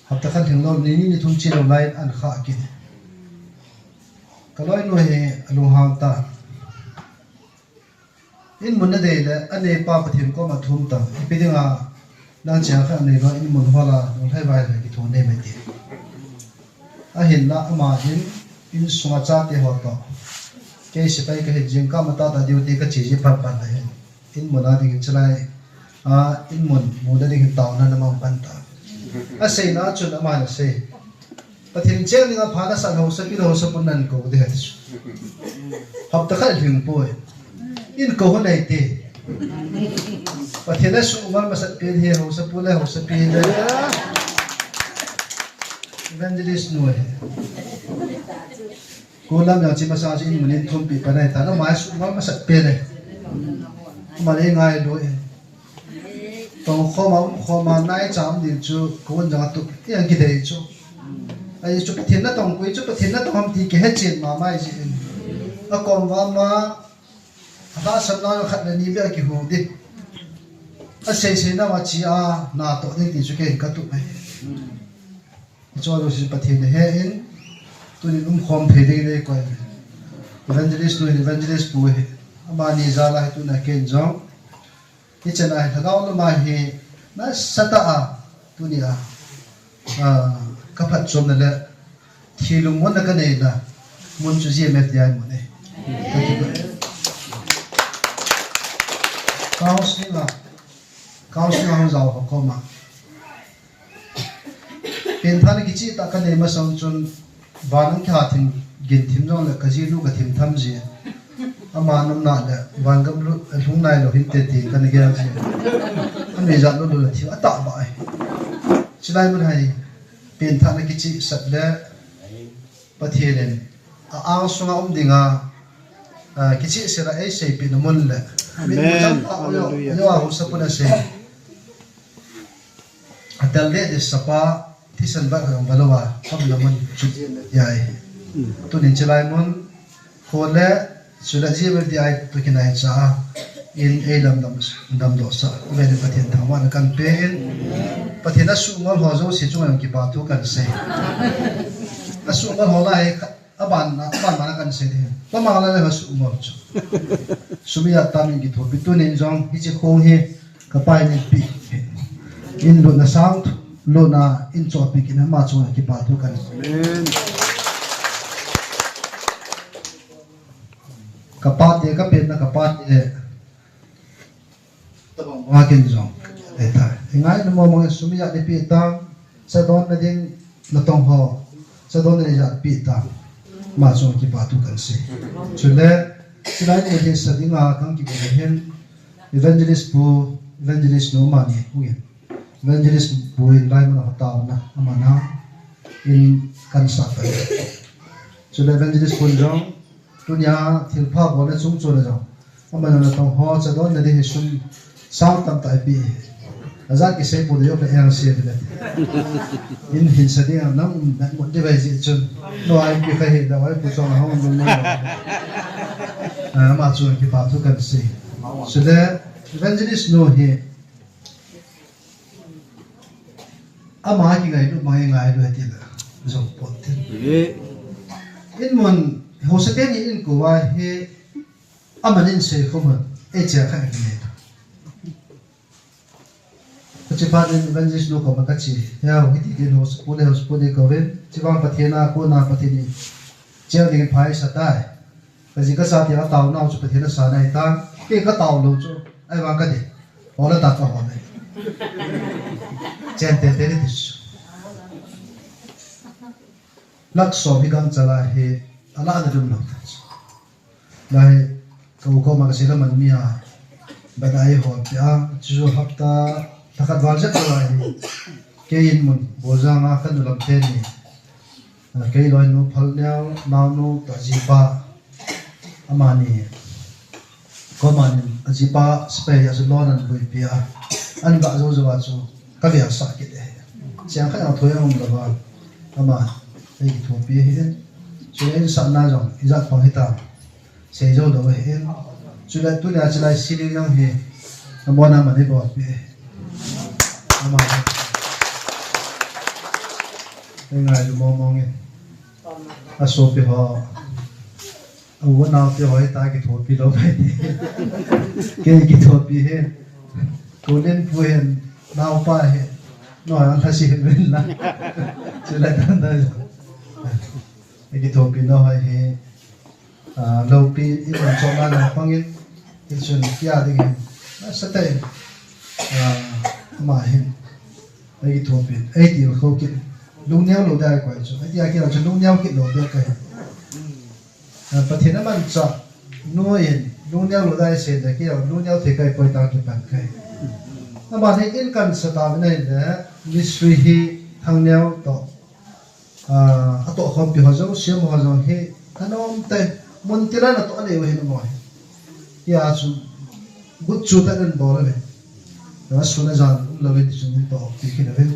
Hapta khat lhinglou ni ni ni thum chelou lai in an khah kit. Ka loinu hi a lunghang tan. In mun nadei le, aneipa Pathen koma thum tan, ipi dinga nang cheng khat nei lou, in mun hol a, nunglhai vailhai kithou nei mai ti. Ahinla ama hin, insunga chate ho toh. Kei sepai kahin jing, kama tah tah duty kache ji phat phat le hin. In mun a dingin chulai, a, in mun, mu na dingin taona na mang pan ta. Aseina chun ama na sei. Pathen cheng dinga pha nasat haosapi le haosapu nan kou ding ahi chu. Hapta khat lhing poi. In kou hon ahi te. Pathen a suhmal masat pen hi haosapu le haosapi le evangelist nu ahi. Kou lam jong chi masa chu in mun in thumpi pan ahi ta, ama suhmal masat pen ahi. Ama le ngailu e. Tong khom a, um khom a, nai cha um ding chu, ka un jong a tup, i ang kidei chu. Ahi chu Pathen natong koi chu, Pathen natong ham ti kihe chen mama ahi jeh in. Akom uva ama, alhahsamna khat le ni beh a kihu ding. Asei sei na uva chi a, natoh ding ti chu kei ka tup ahi. Hiche jouse Pathen ahe in, tunin umkhom thei dingin eikoi. Evangelist nu hin, evangelist pu hin. Amani jal a hi tuna ken jong. Hichan a hi lhagao lama hi nasatah a, tunia, a, ka phatchomna le, thil lungmonna ka neina mun chu G M F D I mun ahi. Counseling a, counseling a hung jao ho koma. Pengthahna kicheh tah ka nei masang chun, van ang kiha thim, gin thim jongle ka jinu ka thim tham ji. Ama nomna le, van gam lu, lhung nailou hinte ti kana gel ji. Ami jat lou lou le thim atah bah ahi. Chulai mun hi, pengthahna kicheh sat le, Pathen in a angsunga um dinga, a, kichehsel a eiseipeh na mun le. Amen. Min jam pa uyo, Hallelujah. Uyo a haosapu na sei. Atel deh deh sapa, thisan vat ka jong valou a, kam na mun chu ya e. Mm. Tunin chulai mun, kho le, Chule G M F D I toh kinai cha a, in ei lam dam, damdoh sah, uvin Pathen thangvahna kan pe in, Pathen a suhngol ho jouse chunga jong kipa thu kan sei. A suhngol ho lai, a ban, a ban ban a kan sei ding. Pa ma la le a suhngol chu. Sum ijat tam in kithopi tunin jong, hiche khong hi, ka pa in eipeh. In lutna sang, lutna in chohpeh kit in ama chunga kipa thu kan sei. Amen. Kapate, kapenna kapate. Tabang wa kin jong. Eta. Ingai na mo mo sum ijat nei pe tam. Chadonna ding natong ho. Chadonna ding ijat pe tam. Ama chunga kipa thu kahin sei. Chule, chulai ni hin sa dinga kahin kibol hin. Evangelist pu, evangelist nu mani, ungin. Evangelist pu in lai mana hotao na, amana in kan sa pa. Chule evangelist pu jong, tunia thilpha bolna chung chona jong. Amana natong ho, chadonna ding hi sum sang tamtah ipi. Ajat kisei pu ding jo ka eng se bile. In hin sa ding a nang um dan mo ding vai ji chun. No ai pi kha hi da vai pu chong a hong dun na. Ah, ama chunga kipa thu kahin sei. Chule evangelist nu hi ama kingailut, ama kingailut ti la jong pon tin. Ye. In mun, hausa teni in kou va hi, aman in sei kou mun, ei chia kha in nei. Kachi pa in evangelist nu koma kachi. Ya, hiti kin hausa pu le hausa pu ni kou vin, chi vang Pathen a, kona Pathen in. Chia ding phai sa tai. Kaji kasa ti a tao nau chu Pathen a sa nai ta. Kei ka tao lou chu. Ahivang ka dei. Hola ta ka hola. Chen te te ni ti chu. Lakh som hi gangchal a hi. Ala na dum lou ta chu. Lai ka u koma ka sei la man mi a. Ba dai ho ti a. Chu hapta tha khat val jep lai hi. Kei in mun Boljang a ka nu lam teni. Kei loi nu Phalneo, naonu toh ajipa, amani, komanin ajipa sepai a chu loan ahin buipi a, ahin ga jou jou a chu ka vetsah kit e. Cheng khat a thoi a um lou va, ama ei kithopi ahi. Chule insahna jong ijat pang hitam. Sei jou lou ahi. Chule tunia chulai ceiling jong hi, amona mani bolpi. Ama. Ei ngailu mong mong e. Asopi ho. A u a naopi ho ta kithopi lou mai. Kei kithopi hi. Kulen pu hin, naopa hi. No, an thasi hin la. Chule dan da. Ei kithopi nau hai hi. Ah, loupi, i man chom na na pangin, i chun kia ding hin. Nasa tah in. Ah, ama hin. Ei kithopi, ei til kho kit. Lungneo lou dai koi chu. Ei tia kia chu lungneo kit lou dai kai. Ah, Pathen a manchah nu in, lungneo lou dai se dai kia, lungneo thei kai poi ta kipan kai. Ama hin in kan sa ta vinai le, mystery hi Thangneo toh. Ah, atoh khompi ho jong, siam ho jong hi, anom te, mun tila natoh leu hin amaho hi. Hia chu, gut chu ta nan bol le. Na sun a jan, um lou le ti chun toh, ti khin a ve.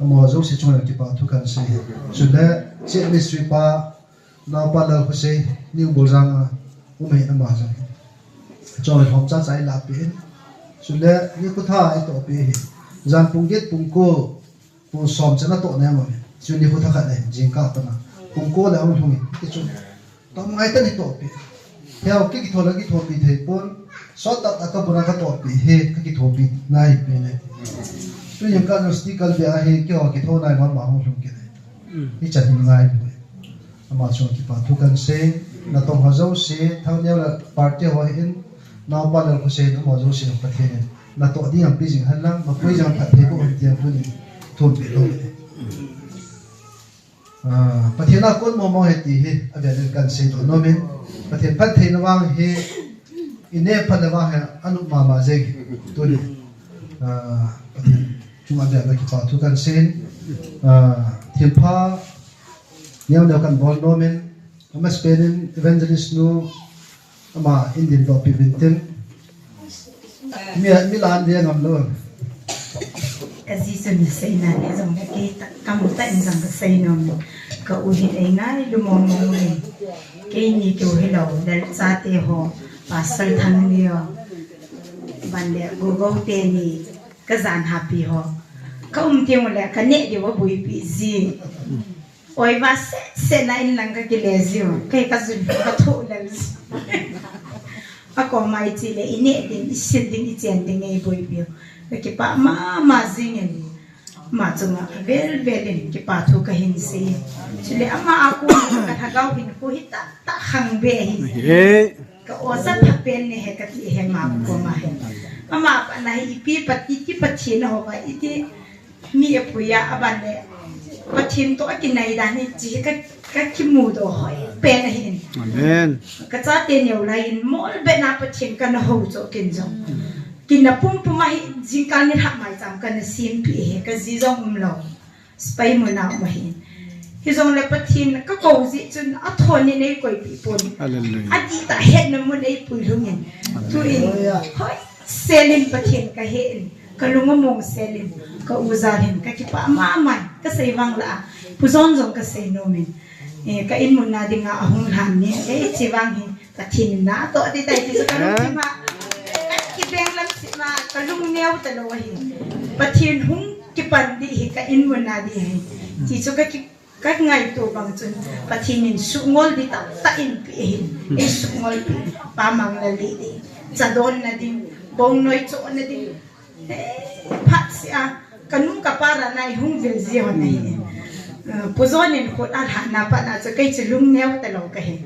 Amaho jouse chunga kipa thu kan sei. Chule, Chief Ministry pa, naopa Lalkhosei, New Boljang a, um hi ama jong. Choi hom cha cha i la pi in. Chule, ni khu tha i toh pi hi. Jan pung get pung ko, Pung som chan a toh na mo. Chu ni khu tha khat le, jingkah pana. Pung ko le ahung lhung in. Ti chu. Tom ngai ta ni toh pi. Heo ki kitho la kithopi thei pon. Sot ta ta ka buna ka toh pi. He ka kithopi ngai pi le. Tu jingkah no sticker be a he ki ho kitho nai ma ma hung lhung ki le. Hi chan hin ngai pi. Ama chunga kipa thu kan sei. Natong ho jouse, Thangneo la party ho hin. Naopa Lalkhosei, amaho jouse Pathen in natoh ding ahin pe jing hen lang, mapui jong phatthei boh hen ti a tunin thum peh lou le. Ah, Pathen a kon momo ahi ti hi, avel in kan seidoh nom in. Pathen phattheina vang hi, i neh phat le vang hi, anop mama jeng tunin. Ah, Pathen chunga avel in kipa thu kan sei in. Ah, thilpha neo neo kan bol nom in. Amasapen in evangelist nu ama in din toh pi vin tin. Mi, mi la an dia ngam lou. Ka ji chun na seina le jong le kei ta, ka mu ta in jong ka sei nom. Ka u hin ei ngailu mong mong le. Keini keu hilou, lel chate ho, Pastor Thangneo. Ban le, Gogo teni, ka jan hapi ho. Ka um teng le, ka neh diu a buipi ji. Oi, va se, se na in lang ka kile jiu. Kei ka jun ka tho lel jiu. A ko mai chi le, i neh ding, i sil ding, i chen ding, ei buipiu. Ka kipa mama jing in. Ama chunga vel vel in kipa thu ka hin sei. Chule ama a kon ka lhagao hinkho hi tah tah khang be ahi. He. Ka osa pha pen ne he kati he ma ko ma he. Ama pa na hi ipi pati ti Pathen ho ba iti mi e puya aban le Pathen to akinai dan ni chi ka ka kimu do hoi pen ahi. Amen. Ka chate neo lai in mol be na Pathen ka na ho cho kin jong. Kin na pum pum ahi jingkal ni lhah mai cham ka na sim pi he ka ji jong um lo. Spy mu na um ahi. Hijongle Pathen ka ko ji chun a thon ni nei koi pi pon. Hallelujah. A ti ta het na mu nei pui lhung in. Tu in. Hoi. Selin Pathen ka he in, ka lung among selin, ka u jal hin, ka kipah mama, ka sei vang la, Pu John jong ka sei nom in, eh, ka in mun na dinga ahung lhan ni, eh, chi vang hi, Pathen in na toh ti tai ti chu ka lung kima, ka kibeng lam si ma, ka lung neo ta lo hi, Pathen hung kipan di hi, ka in mun na di hi, ti chu ka ki Ka ngaito bang chun Pathen in sungol di tamtah in pe ahin. Ei sungol pe. Pa mang na le di. Chadon na ding. Bong noi cho na ding. Eh, phat sia. Ka nu ka pa ra nai hung vil ji hon ahi. Eh, Pu John in khut a lhah na pa na chu kei chu lung neo ta lo ka hi.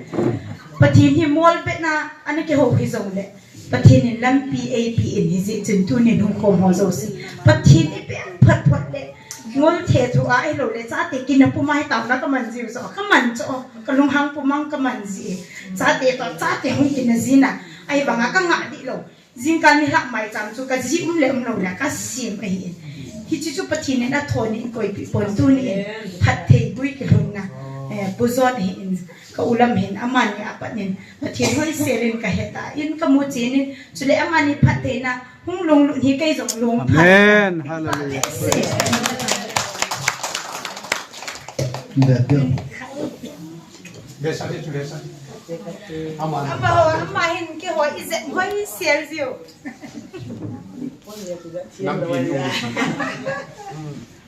Pathen hi mol bet na ana ke ho hi jong le. Pathen in lampi eipi in hi jeh chun tunin hung khom ho jouse. Pathen i peng phat phat le ngol the thu a i lo le chate kin a puma hi tauna ka man jiu jo. Ka man cho, ka lunghang pumang ka man ji. Chate to, chate hung kin a jina. Ai banga ka ngah di lo. Jingkal ni lhah mai cham chu ka ji um le um lo le ka sim ahi. Hichi chu Pathen in a thon in koi pi pon tunin phat thei gui kilhun na. Eh, Pu John hi in. Ka u lam hin amani apat nin Pathen hoi selin ka het a in ka mu chin in chule amani phattheina hung lunglut hi kei jong lung phat. Amen. Hallelujah. Amen. Besa de chulesa. Aman. Ama ho, ama hin kei ho ijep hoi sel jiu. Nam pi nu.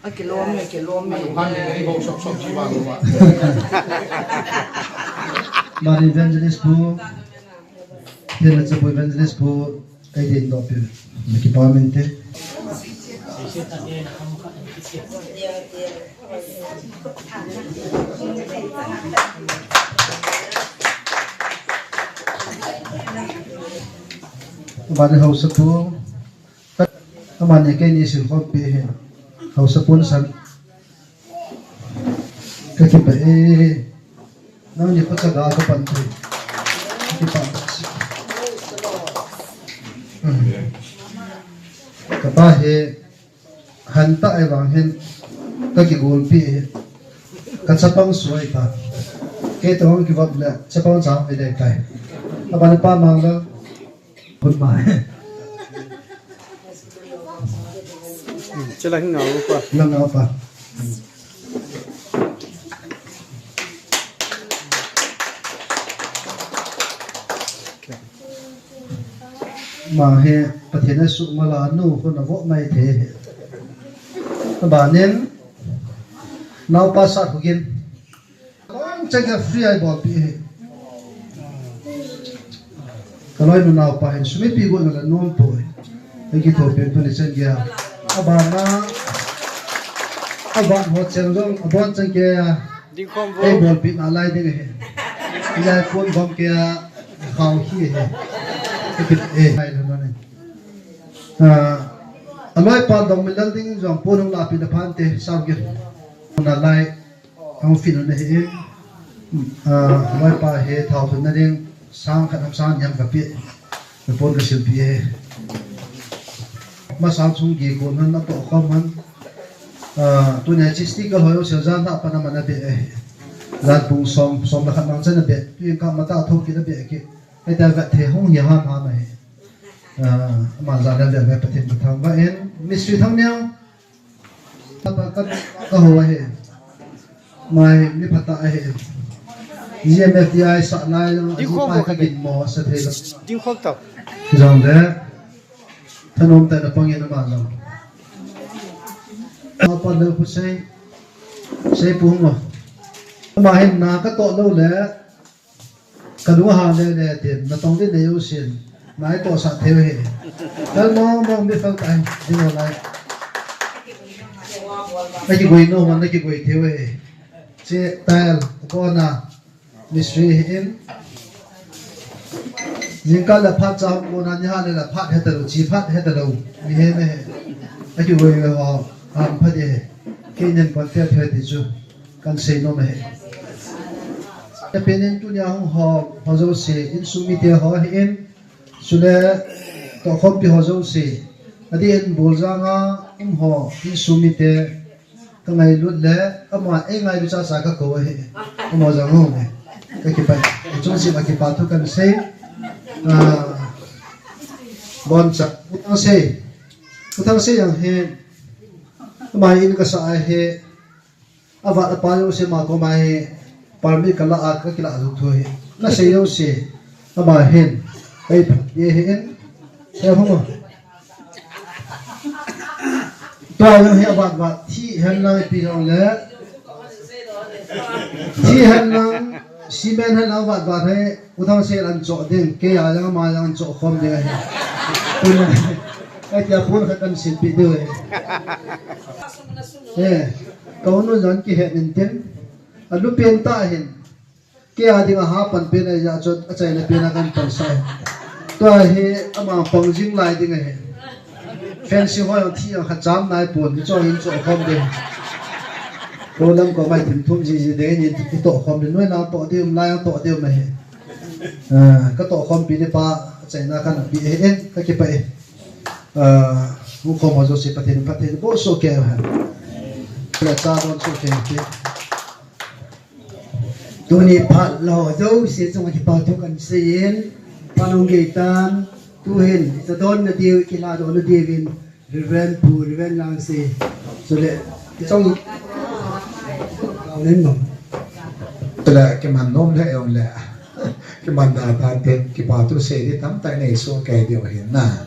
Akilom e, kilom e. Anu han ni nei bou sop sop ji vang uva. Mari evangelist pu, Thela Chapu evangelist pu, ei din doh pi, na kipa min te. Mari Haosapu. Amani keini silkhompi ahi. Haosapu nasan. Ka kipah e. Nangni kho chaga ka pan thei. Ka kipah. Hmm. Ka pa hi hanta e vang hin ka kigolpi e. Ka chapang suai ta. Kei toh kivop le chapang chang ve le tai. Ka pa le pa mang le. Goodbye. Chila hi ngau pa. Ngau pa. Ma he Pathen a sungol a nu khun a vo mai thei he. Abanin naopa Satkhogen. Chang kei free a eibolpi ahi. Ka loinu naopa hin sum ipi got na la nom poi. Ei kithopi tuni chang kei a. Abana, aban ho chang jong, abon chang kei a. Dingkhom vo. Eibolpi nalai ding ahi. Ilai pon bom kei a, khao hi ahi. Ipi, eh, hai lo na ni. Ah, aloipa Dongminlal ding jong pon hung lapi na phante, sao kei. Nalai. Ahung fit un ahi in, ah, loipa hi thao thunna ding sang khat ham sang ni ham ka pe, ka pon ka silpi ahi. Masang chung gi kon han na to khom han, ah, tunia chi sticker hoi u sil jan na pa na man a be ahi. Jan pung som, som le khat mang chan a be, tu in ka mata thou kit a be kit. Hei ta vet the hung hi ham ham ahi. Ah, ama jan a be be Pathen ka thangvah in, Mister Thangneo. Tapa ka, ka ho ahi. Mai mi phatah ahi. G M F D I sa lai lo, Dingkhom vo ka ginmo sa thei lo. Dingkhom tau. Jong le. Thanom tah in apang in ama jong. Apa le khu sei. Sei pu hung lo. Ama hin na ka toh lo le. Ka lung a ha le le tin, na tong din nei u sin. Nai toh sah thei u hi. Kal mong mong mi fel tai, ding u lai. Na kigoi nom, na kigoi thei u hi. Chi tile, kona, Mister Thangneo hin. Jingkah le phat cha kona ni ha le la phat he ta lo, chi phat he ta lo. Mi he me he. A ki wei wei ho, ham phat e he. Kei nen kon te the ti chu. Kan sei nom e he. Te penin tunia hung ho, ho jouse, insung mite ho hi in. Chule, tohkhompi ho jouse. Adeh in Boljang a um ho, insung mite. Ka ngailut le, ama ei ngailut chacha ka kou ahi. Ama jong hung e. Ka kipah. Chung chim a kipa thu kan sei. Ah, bon cha. U Thangsei. U Thangsei jong hi. Ama in ka sa ahi. Avat apa jouse ama koma hi. Permit ka la a, ka kila a luk thu hi. Na sei jouse. Ama hin. Ei phat ye hi in. Sei hung. Tua jong hi avat vat, thi hen lang ipi jong le. Thi hen lang, cement hen lang avat vat hi, U Thangsei in an choh ding, kei a jong ama jong an choh khom ding ahi. Tuna, ai tia phone khat kan silpeh diu ahi. Eh, ka u nu jong kihet in tin, a nu pen tah hin, Kei a dinga ha pan pen ahi jeh chun achaina pen a kan pan sai. Tua hi ama pang jing lai ding ahi. Fencing ho jong thi jong khat cham nai pon, ni chong in chong khom ding. Ko lam ko mai thim thum ji ji ding ni ti toh khom ding, noi na toh ding, lai toh ding ahi. Ah, ka toh khom pi ni pa achaina kan pi e en, ka kipah e. Ah, mu khom ho jouse Pathen, Pathen bol soh kei hen. Ka cha don soh kei hen. Tuni phat la ho jouse chunga kipa thu kan sei in, phat hung gei tan, tu hin, i cha don na diu, i kila don na diu in, Reverend Pu, Reverend Langsei, chule, chong, kau len mong. Chule, kiman nom le, jong le, kiman da tan tin, kipa thu sei di tamtah nei soh kei diu hin na.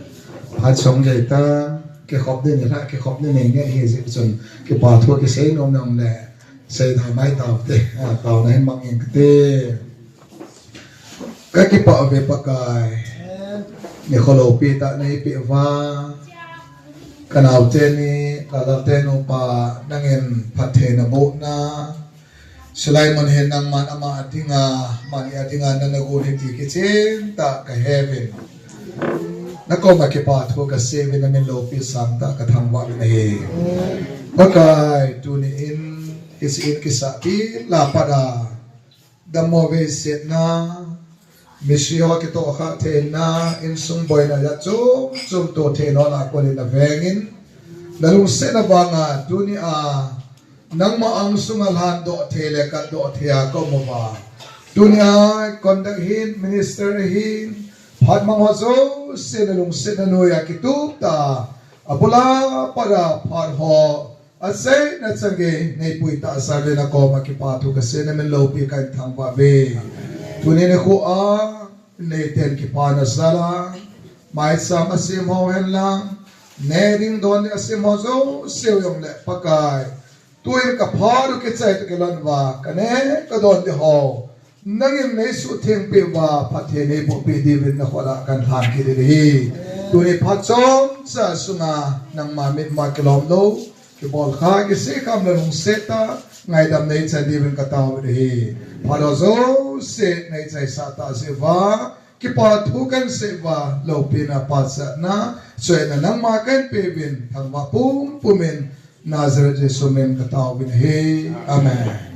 Phat sung gei tan, kikhop di ni la, kikhop di nei ngen hi jeh chun, kipa thu kisei nom nom le, Sei da mai tau te, a, taona hin mang ing kate. Ka kipah uve Pakai. Ni kho loupi tah nei peh uva. Ka naote ni, ka lal te nupa, nangin phatthei na boh na. Sulaiman hin nangman ama a dinga, mani a dinga, na na gon hi ti kichen tah ka he uvin. Na koma kipa thu ka sei uvin, na min loupi sangtah ka thangvah uvin ahi. Pakai, tuni in, Hiche in kisah pi la pat a, dammo veisetna, mistri ho kitohkhah theina, insung boina jat chom chom toh theina la kol in a veng in, na lungsetna vanga tuni a, nangma ang sunga lhan doh thei le kat doh thei a ka um uva. Tuni a, conduct hin, minister hin, phat mang ho jouse na lungsetna noiya kitup tah a, abul a pat a phat ho, Achaina changei, nei pui tahsa uvin na koma kipa thu ka sei, na min loupi ka in thangvah uve. Tuni nikho a, nei ten kipana jal a, maicham a sem ho hen lang, neh ding don ding a sem ho jouse u jong le Pakai. Tuin ka phat u kichai toh kilhon uva, ka neh ka don ding ho. Nangin nei suhtheng peh uva, phatthei nei boh peh diuvin na khut a kan lhan kit ding ahi. Tuni phat chomcha sunga nangma mitmu a kilom lou, kibolkha, kiseikham le lungset tah, ngaidam nei chan diuvin ka tao uvin ahi. Phat ho jouse nei chaisah tah jeh uva, kipa thu kan sei uva, loupina pachatna, choina nangma kan pe uvin, thangvah pumpum in, Nazareth Jesu min ka tao uvin ahi. Amen.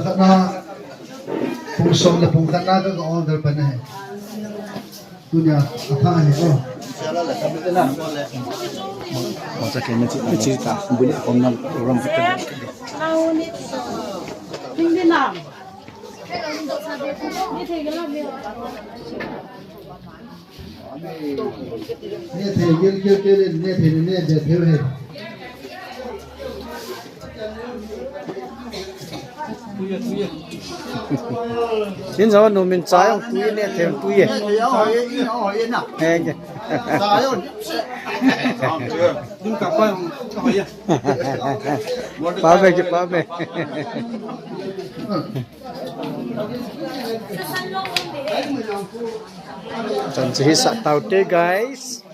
Khatna, pung som le pung khatna ka, ka order pan ahi. Tunia, atha ahi ko. Kong sa kena chi, chi ta, buli kom na ram. Hindi na. Ne thei gel gel gel, ne thei ne ne de thei he. Sin sa no min cha yong tu ye ne thei tu ye. Ne thei yong ho ye, in ho ye na. He ke. Cha yong. Dum ka pa yong ho ye. Pa be ke pa be. Chan chi hi sa tau te, guys.